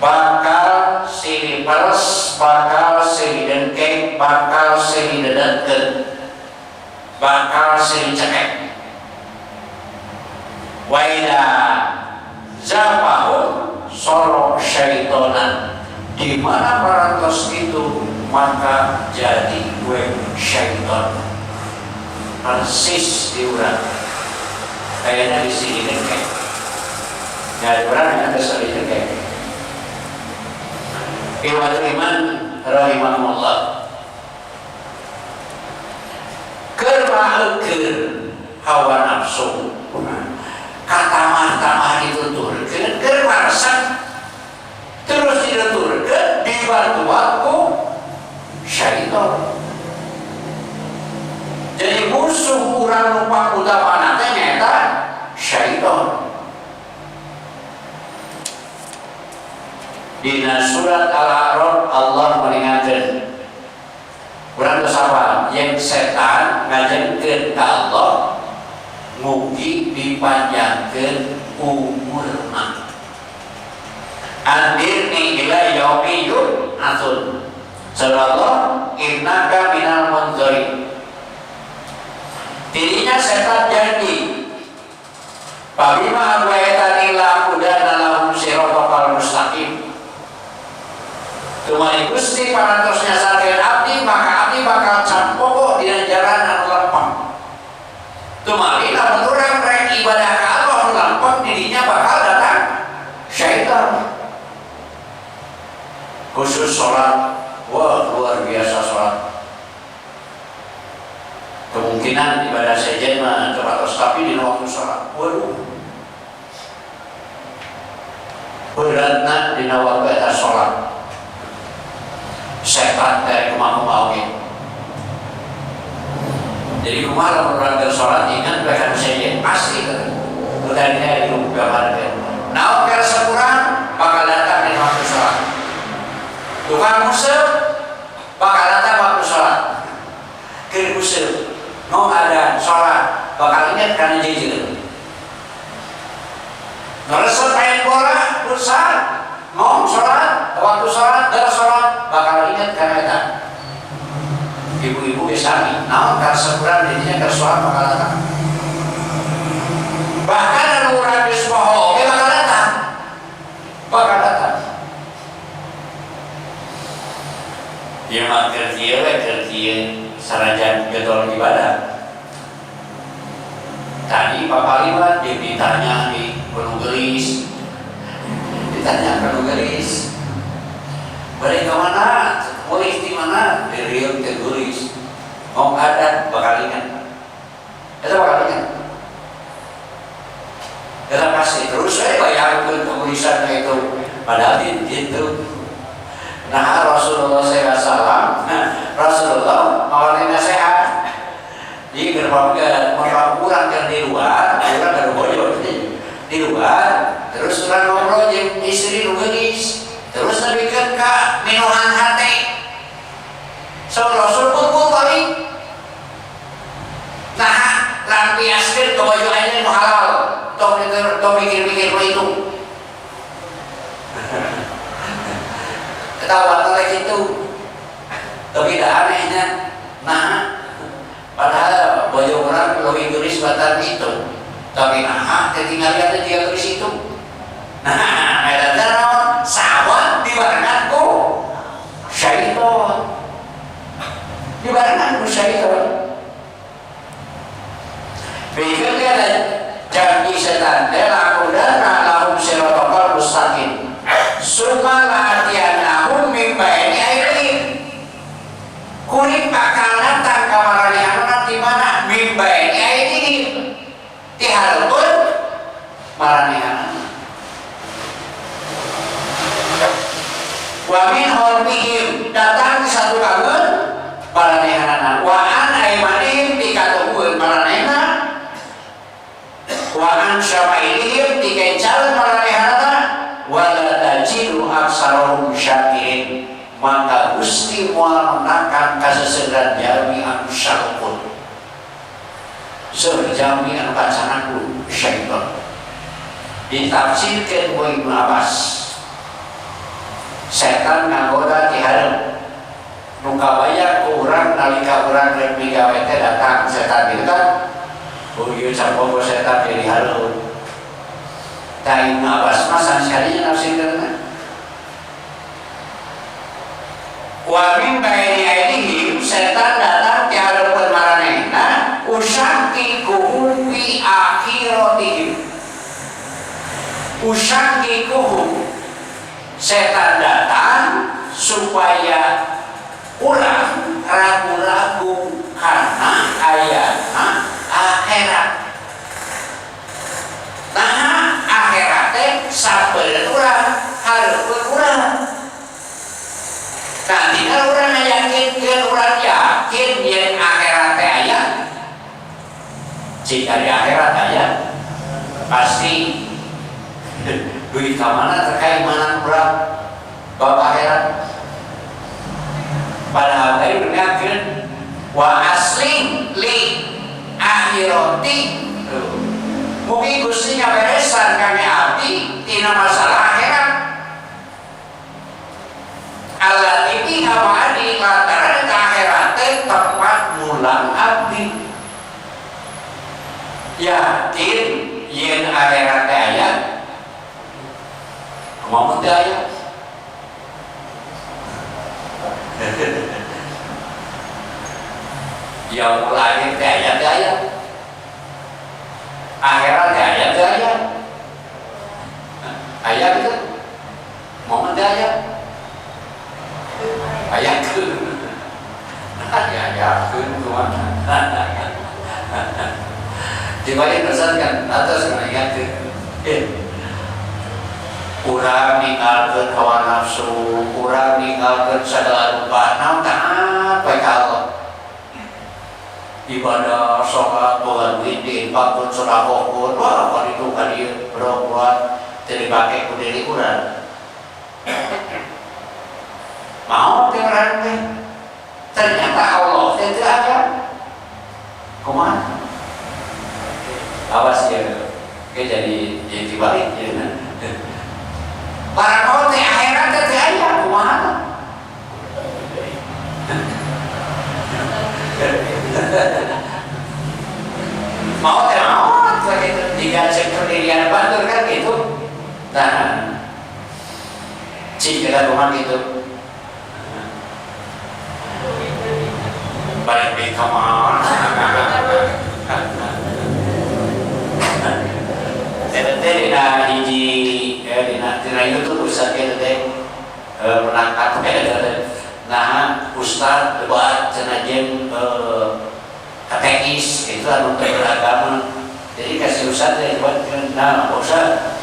S1: bakal silih peres, bakal silih dengkek, bakal silih dedengkeun, bakal silih cekek. Wa idza zafahu soro syaitonan. Di mana parantos itu maka jadi gue syaiton. Persis di urang. Kayaknya di sini dengkek. Ya di urang ada silih dengkek. Iwat iman rahimahullah. Keur maeukeur hawa nafsu katamah-tamah dituturkeun, keur maresep terus dituturkeun dibantuan ku syaitan. Jadi Dina surat Al-A'raf Allah mengingatkan urang geus apa yang setan ngajenkeun ka Allah mugi dipanjangkeun umurna. Andirni ila yaumi yub'atsun. Sallallahu innaka minal munzirin. Dirinya setan janji pabima aghwaytani la'aqudanna lahum siratal mustaqim. Tumari Gusti parantos nyasarkeun abdi maka abdi bakal campoko dina jalan anu lempeng. Tumari lamun urang rek ibadah ka Allah anu lempeng dirinya bakal datang syaitan. Khusus sholat, wah luar biasa sholat. Kemungkinan ibadah sejen mah terbatas, tapi di waktu sholat, waduh beratna dina waktu eta sholat. Setan teh kumaha oge. Jadi kumaha lamun urang keur sholat ingat we kana sejen pasti teh. Tadinya di gambar teh. Naon keur sakurang bakal datang di waktu sholat. Tukang museup bakal datang waktu sholat. Keur museup no ada sholat bakal ingat kana jejeun. Ngeresep main bola futsal ngom sholat waktu sholat dar sholat bakal ingat kana eta. Ibu-ibu ge sami naon karesep urang didinya keur sholat bakal datang. Bahkan anu urang geus poho oge bakal datang. Bakal datang. Ieu mah keur kieu we keur kieu sanajan getol ibadah. Tadi Bapak Liwat dia ditanya di Gunung Gelis, ditanya Gunung Gelis, balik ke mana? Mulih di mana? Di Riung ke Gelis. Ngomong adat bakal ingat. Itu bakal ingat. Kita pasti terus saya bayangkan kegulisannya itu. Padahal itu. Nah Rasulullah SAW, Rasulullah mawarin nasihat. Jadi gerbang kurang kan di luar, kurang kan bojo di luar, terus orang ngobrol jeung istri nu geulis, terus nebikeun ka minuhan hate. So Rasul pun balik. Nah, lampiaskeun ke baju aja nu halal. Tong tong mikir-mikir itu. Ketawa teh kitu. Tapi dah anehnya. Nah, padahal baju orang lebih gelis batan itu. Tapi nah, ketinggalan dia gelis itu. Nah, eta teh naon? Sawah dibarengan ku syaitan. Dibarengan ku syaitan. Pikir dia ada janji setan teh lakudanna lahum siratal mustaqim. Summa la'atiyanahum min baini aydihim. Kuring bakal datang ka maranehanna di mana? Min baini aydihim. Ti hareupeun maranehanna. Wa min khalfihim datang di satu kageun maranehanna. Wa an aymanihim ti katuhueun maranehanna. Wa an syama'ilihim ti kencal maranehanna. Wa la tajidu aksarahum syakirin. Maka Gusti moal menakan kaseseuran jalmi anu syalukun. Seueur jalmi anu kacanan ku syaitan. Ditafsirkeun ku Ibnu Abbas. Setan ngagoda ti hareup. Nu kabayang ku urang nalika urang rek migawe teh datang setan gitu kan. Oh ieu capogo setan di hareup. Tah Ibnu Abbas mah sanes-sanesna nafsirkeun. Wa min baini aydihim setan datang ti hareupeun maranehna usyakikuhum fi akhiratihim. Usyakikuhum setan datang supaya urang ragu-ragu karena ayana akhirat. Nah akhirat teh sabeureuh urang hareupeun urang. Nah, tinggal orang yakinkan, orang yakin yang akhirat teh aya. Jika di akhirat aya, pasti duit ka mana terkait mana urang. Bab akhirat. Padahal tadi mengingatkan wa aslim li akhirati. Mugi Gusti ngaberesan kami abdi tina masalah akhirat. Allati fiha ma'adi, lantaran eta akhirat teh tempat mulang abdi. Yakin yen akhirat teh aya? Kumaha teh aya? Yaumul akhir teh aya teh aya. Akhirat teh aya teh aya. Aya gitu. Momen teh aya. Ayakeun. Ayakeun kumaha. Dibalik pesan kan atas ingatkeun. Urang ninggalkeun hawa nafsu, urang ninggalkeun sagala rupa, naon taat bae ka Allah. Ibadah, sholat, boga duit, diinfakkeun, sedekahkeun, wah ka ditu ka dieu, berbuat teu dipake ku diri urang. Mau teh urang teh. Ternyata Allah teh teu aya. Kumaha? Awas ya, oke jadi dibalik ya. Barang mau teh akhirat teh teu aya, kumaha? Mau teh mau gitu, jika cek pendirian batur kan gitu. Nah, cik kita kumaha gitu. Balik di kamar. Eta teh dina hiji dina YouTube ustaz eta teh menangkat eta teh. Nah, ustaz debat cenah jeung ateis itu anu teu beragama. Jadi kasih ustaz teh buat nah ustaz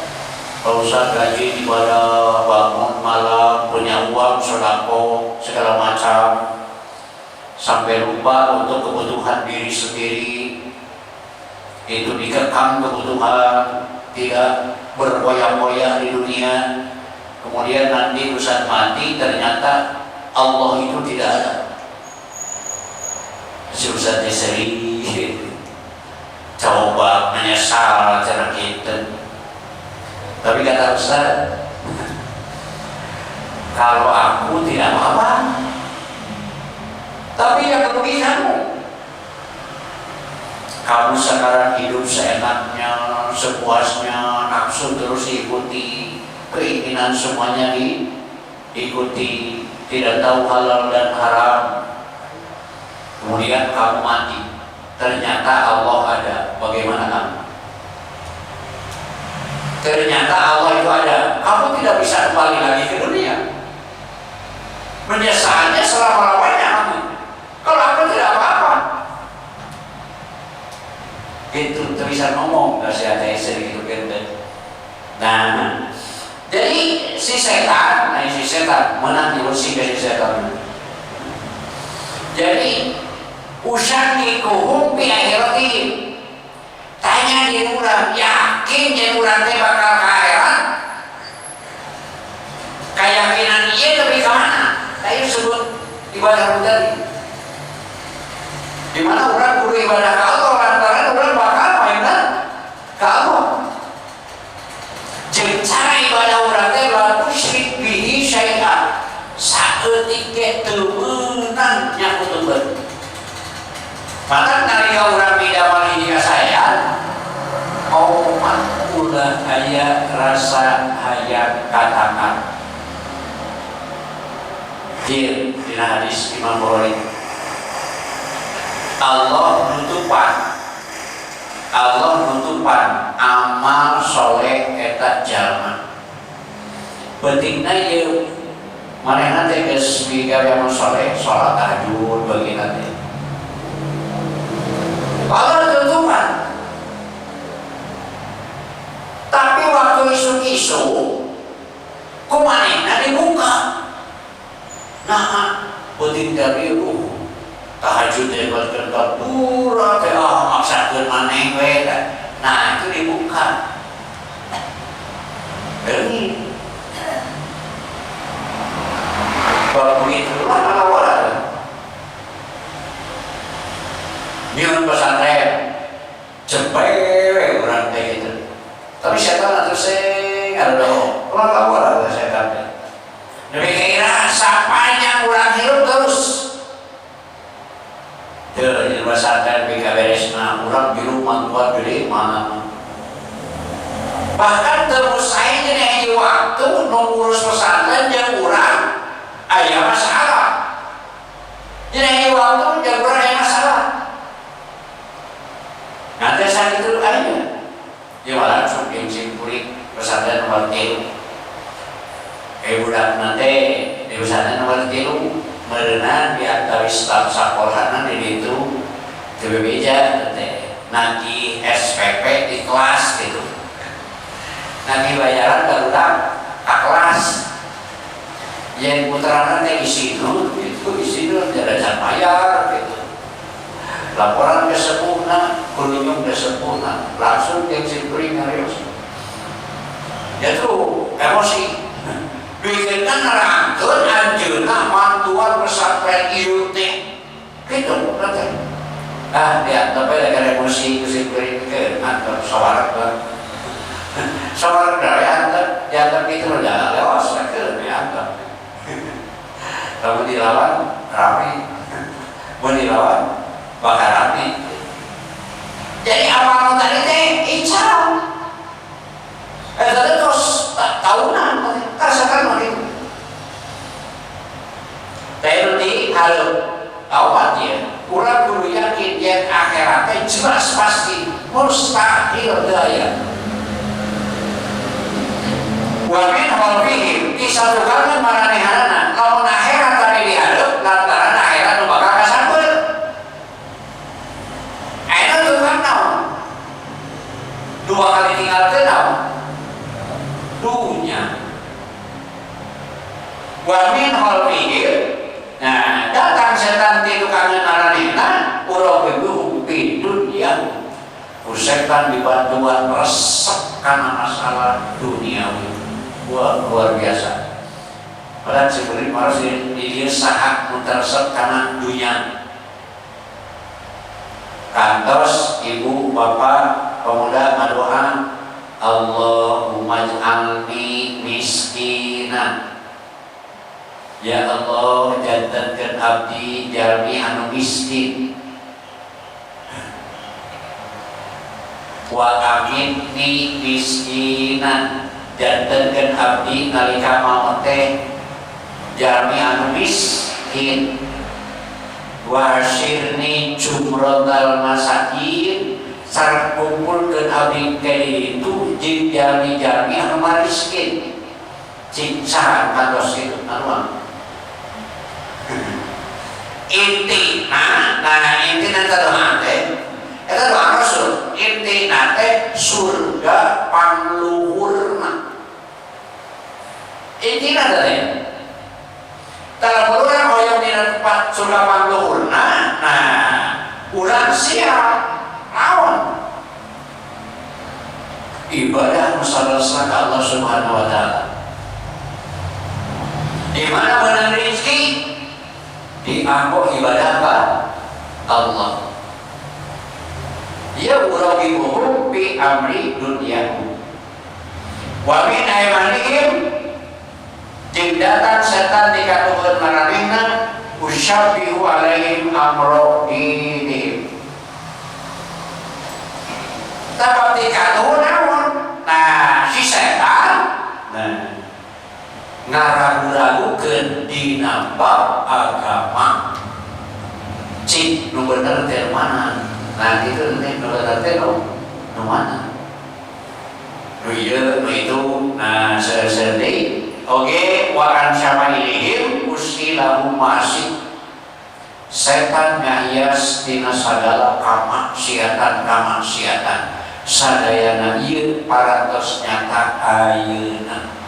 S1: kalau ustaz gaji ibadah bangun malam punya uang sedekah segala macam sampai lupa untuk kebutuhan diri sendiri, itu dikekang kebutuhan, tidak berpoya-poya di dunia. Kemudian nanti ustaz mati ternyata Allah itu tidak ada. Si ustaz seri coba menyesal cara kita. Tapi kata ustaz, kalau aku tidak apa-apa, tapi yang rugi kamu. Kamu sekarang hidup seenaknya, sepuasnya, nafsu terus diikuti, keinginan semuanya diikuti, tidak tahu halal dan haram. Kemudian kamu mati, ternyata Allah ada. Bagaimana kamu? Ternyata Allah itu ada. Kamu tidak bisa kembali lagi ke dunia. Menyesalnya selama-lamanya kamu. Kalau aku tidak apa-apa. Itu bisa ngomong nasihat gitu kan. Nah, jadi si setan, nah si setan menang diusir ke si setan. Jadi usyakikuhum bi akhiratihim. Tanya di urang, yakin yen urang teh bakal ka akhirat? Keyakinan ieu lebih ke mana? Tadi sebut ibadah tadi. Di mana orang kudu ibadah ka Allah lantaran orang bakal mainan ka Allah. Jeung cara ibadah urang teh la tusyrik bihi syai'an. Saeutik ge teu meunang nyakutukeun. Maka nalika urang midamel hiji kasaean, omat ulah aya rasa hayang katakan. Jir dina hadis Imam Bukhari. Allah nutupan amal soleh eta jalma. Pentingna ieu manehna teh geus migawe amal soleh, salat tahajud bageuna teh. Allah tutupan. Tapi waktu isuk-isuk ku manehna dibuka. Nah, penting dari tahajud teh buatkeun kapura teh ah maksakeun maneh we. Nah, itu dibuka. Deui. Tapi setan atuh sing ngadodoho. Ulah lapor atuh setan teh. Demi kira sapanjang urang hirup terus. Teu di pesantren BKBS-na urang biru mantuan gede mana. Bahkan terus saya jadi hiji waktu nu ngurus pesantren jeung urang aya masalah. Jadi hiji waktu jeung urang aya masalah. Nanti saat itu aya. Ya langsung jeung kuring pesantren nomor 3. Budak nanti di pesantren nomor 3 meureunan di antawis staf sakolahna di ditu teu bebeja teh nagih SPP di kelas gitu. Nagih bayaran barudak ka kelas. Yang putrana teh isi nu itu isi nu tidak can bayar gitu. Laporan ke sepuhna, kurunyung ke sepuhna, langsung jeung si kuring ngarios. Ya tuh emosi. Bikin kan nerangkeun anjeunna mantuan pesantren ieu teh. Kitu teh. Ah, dia tapi lagi emosi ku si kuring ke antep sawarek lah. Sawarek dari antep, diantep itu udah lewas ke diantep. Lamun dilawan rame. Mun dilawan bakal rame. Jadi awal tadi teh ical. Tadi terus tahunan karasakan mah gitu. Teh di halo taubat ya. Urang kudu yakin yen akhirat teh jelas pasti mustahil daya. Wa min khalfihim disatukanna maranehanana lamun akhirat tadi dihadep lantaran akhirat nu bakal kasampeut. Ayeuna tukang naon? Dua kali tinggalkeun naon? Dunya. Wa min khalfihim, nah datang setan ti tukangan maranehna urawibuhum fi dunya. Ku setan dibantuan resep kana masalah duniawi. Wah, luar biasa. Padahal sebenarnya harus di dieu saha nu resep kana dunya. Kantos ibu bapak pemuda ngadoa Allahumma ij'alni miskinan. Ya Allah, jantenkeun abdi jalmi anu miskin. Wa aminni miskinan. Jantenkeun abdi nalika maot teh jalmi anu miskin. Wa hasyirni jumratal masakin. Sareng kumpulkeun abdi teh itu jeung jalmi-jalmi anu miskin. Cing saha kantos kitu anu intina, nah intina eta doa teh eta doa Rasul, intina teh surga pangluhurna. Intina teh kalau urang hoyong dina tempat surga pangluhurna, nah urang siap naon ibadah musalasan ka Allah Subhanahu wa taala. Di mana menang rezeki? Di anggo ibadah apa? Allah. Ya uragibuhum fi amri dunyahu. Wa min aymanihim jeung datang setan dikatuhkeun maranehna usyabbihu alaihim amro dinihim. Tabab dikatuhkeun naon? Nah, si setan nah ngaragu-ragukeun dina bab agama. Cik nu bener teh mana? Nah gitu teh nu bener teh nu mana? Nu ieu nu itu nah seueur deui. Oge wa an syama'ilihim usilahu masih. Setan ngahias dina sagala kamaksiatan-kamaksiatan. Sadayana ieu parantos nyata ayeuna.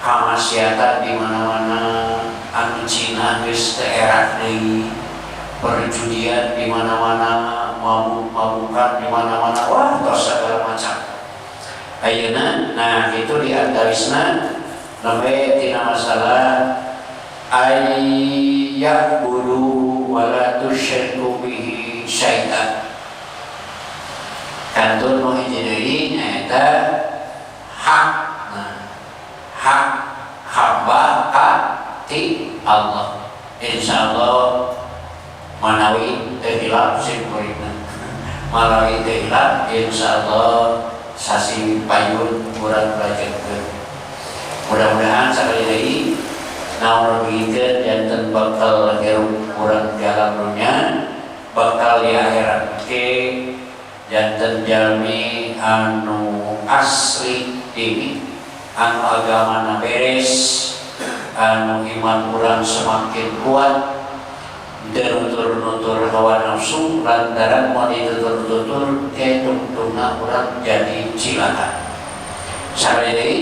S1: Kamaksiatan di mana-mana anu Cina geus teu era deui, perjudian di mana-mana, mabuk-mabukan di mana-mana, wah tos segala macam. Ayeuna nah itu di antawisna nembe tina masalah ayya'budu wa la tusyriku bihi syai'an. Kantun nu hiji deui nyaeta ti Allah. Insyaallah manawi teu hilap sim kuringna, manawi teu hilap, insyaallah sasi payun urang belajarkeun. Mudah-mudahan sakali deui naon dugikeun janten bakal hirup urang di alam dunia, bakal di akhirat ke janten jalmi anu asli dini, anu agamana beres, anu iman urang semakin kuat dan nutur-nutur hawa nafsu, lantaran mau ditutur-tutur ke tungtungna urang jadi cilaka. Sampai deui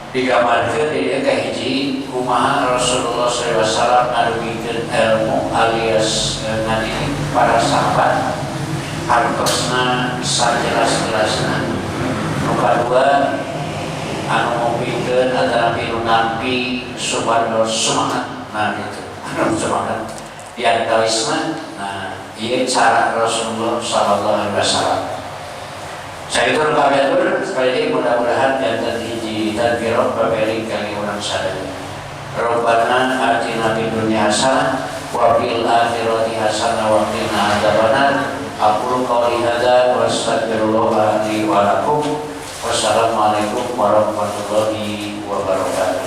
S1: digambarkeun di dieu kahiji, kumaha Rasulullah SAW ngadugikeun ilmu alias ngadidik para sahabat hartosna sajelas-jelasna. Nu kadua, anu ngupingkeun atanapi nu nampi supados semangat. Nah, gitu, anu semangat di antawisna. Nah, ieu cara Rasulullah sallallahu alaihi wasallam. Saya itu kabetur sekali lagi, mudah-mudahan janten hiji tadkirah babeli kali urang sadaya. Rabbana atina fid dunya hasanah wa fil akhirati hasanah wa qina adzabannar. Aqulu qouli hadza wa astaghfirullah li wa lakum. Wassalamualaikum warahmatullahi wabarakatuh.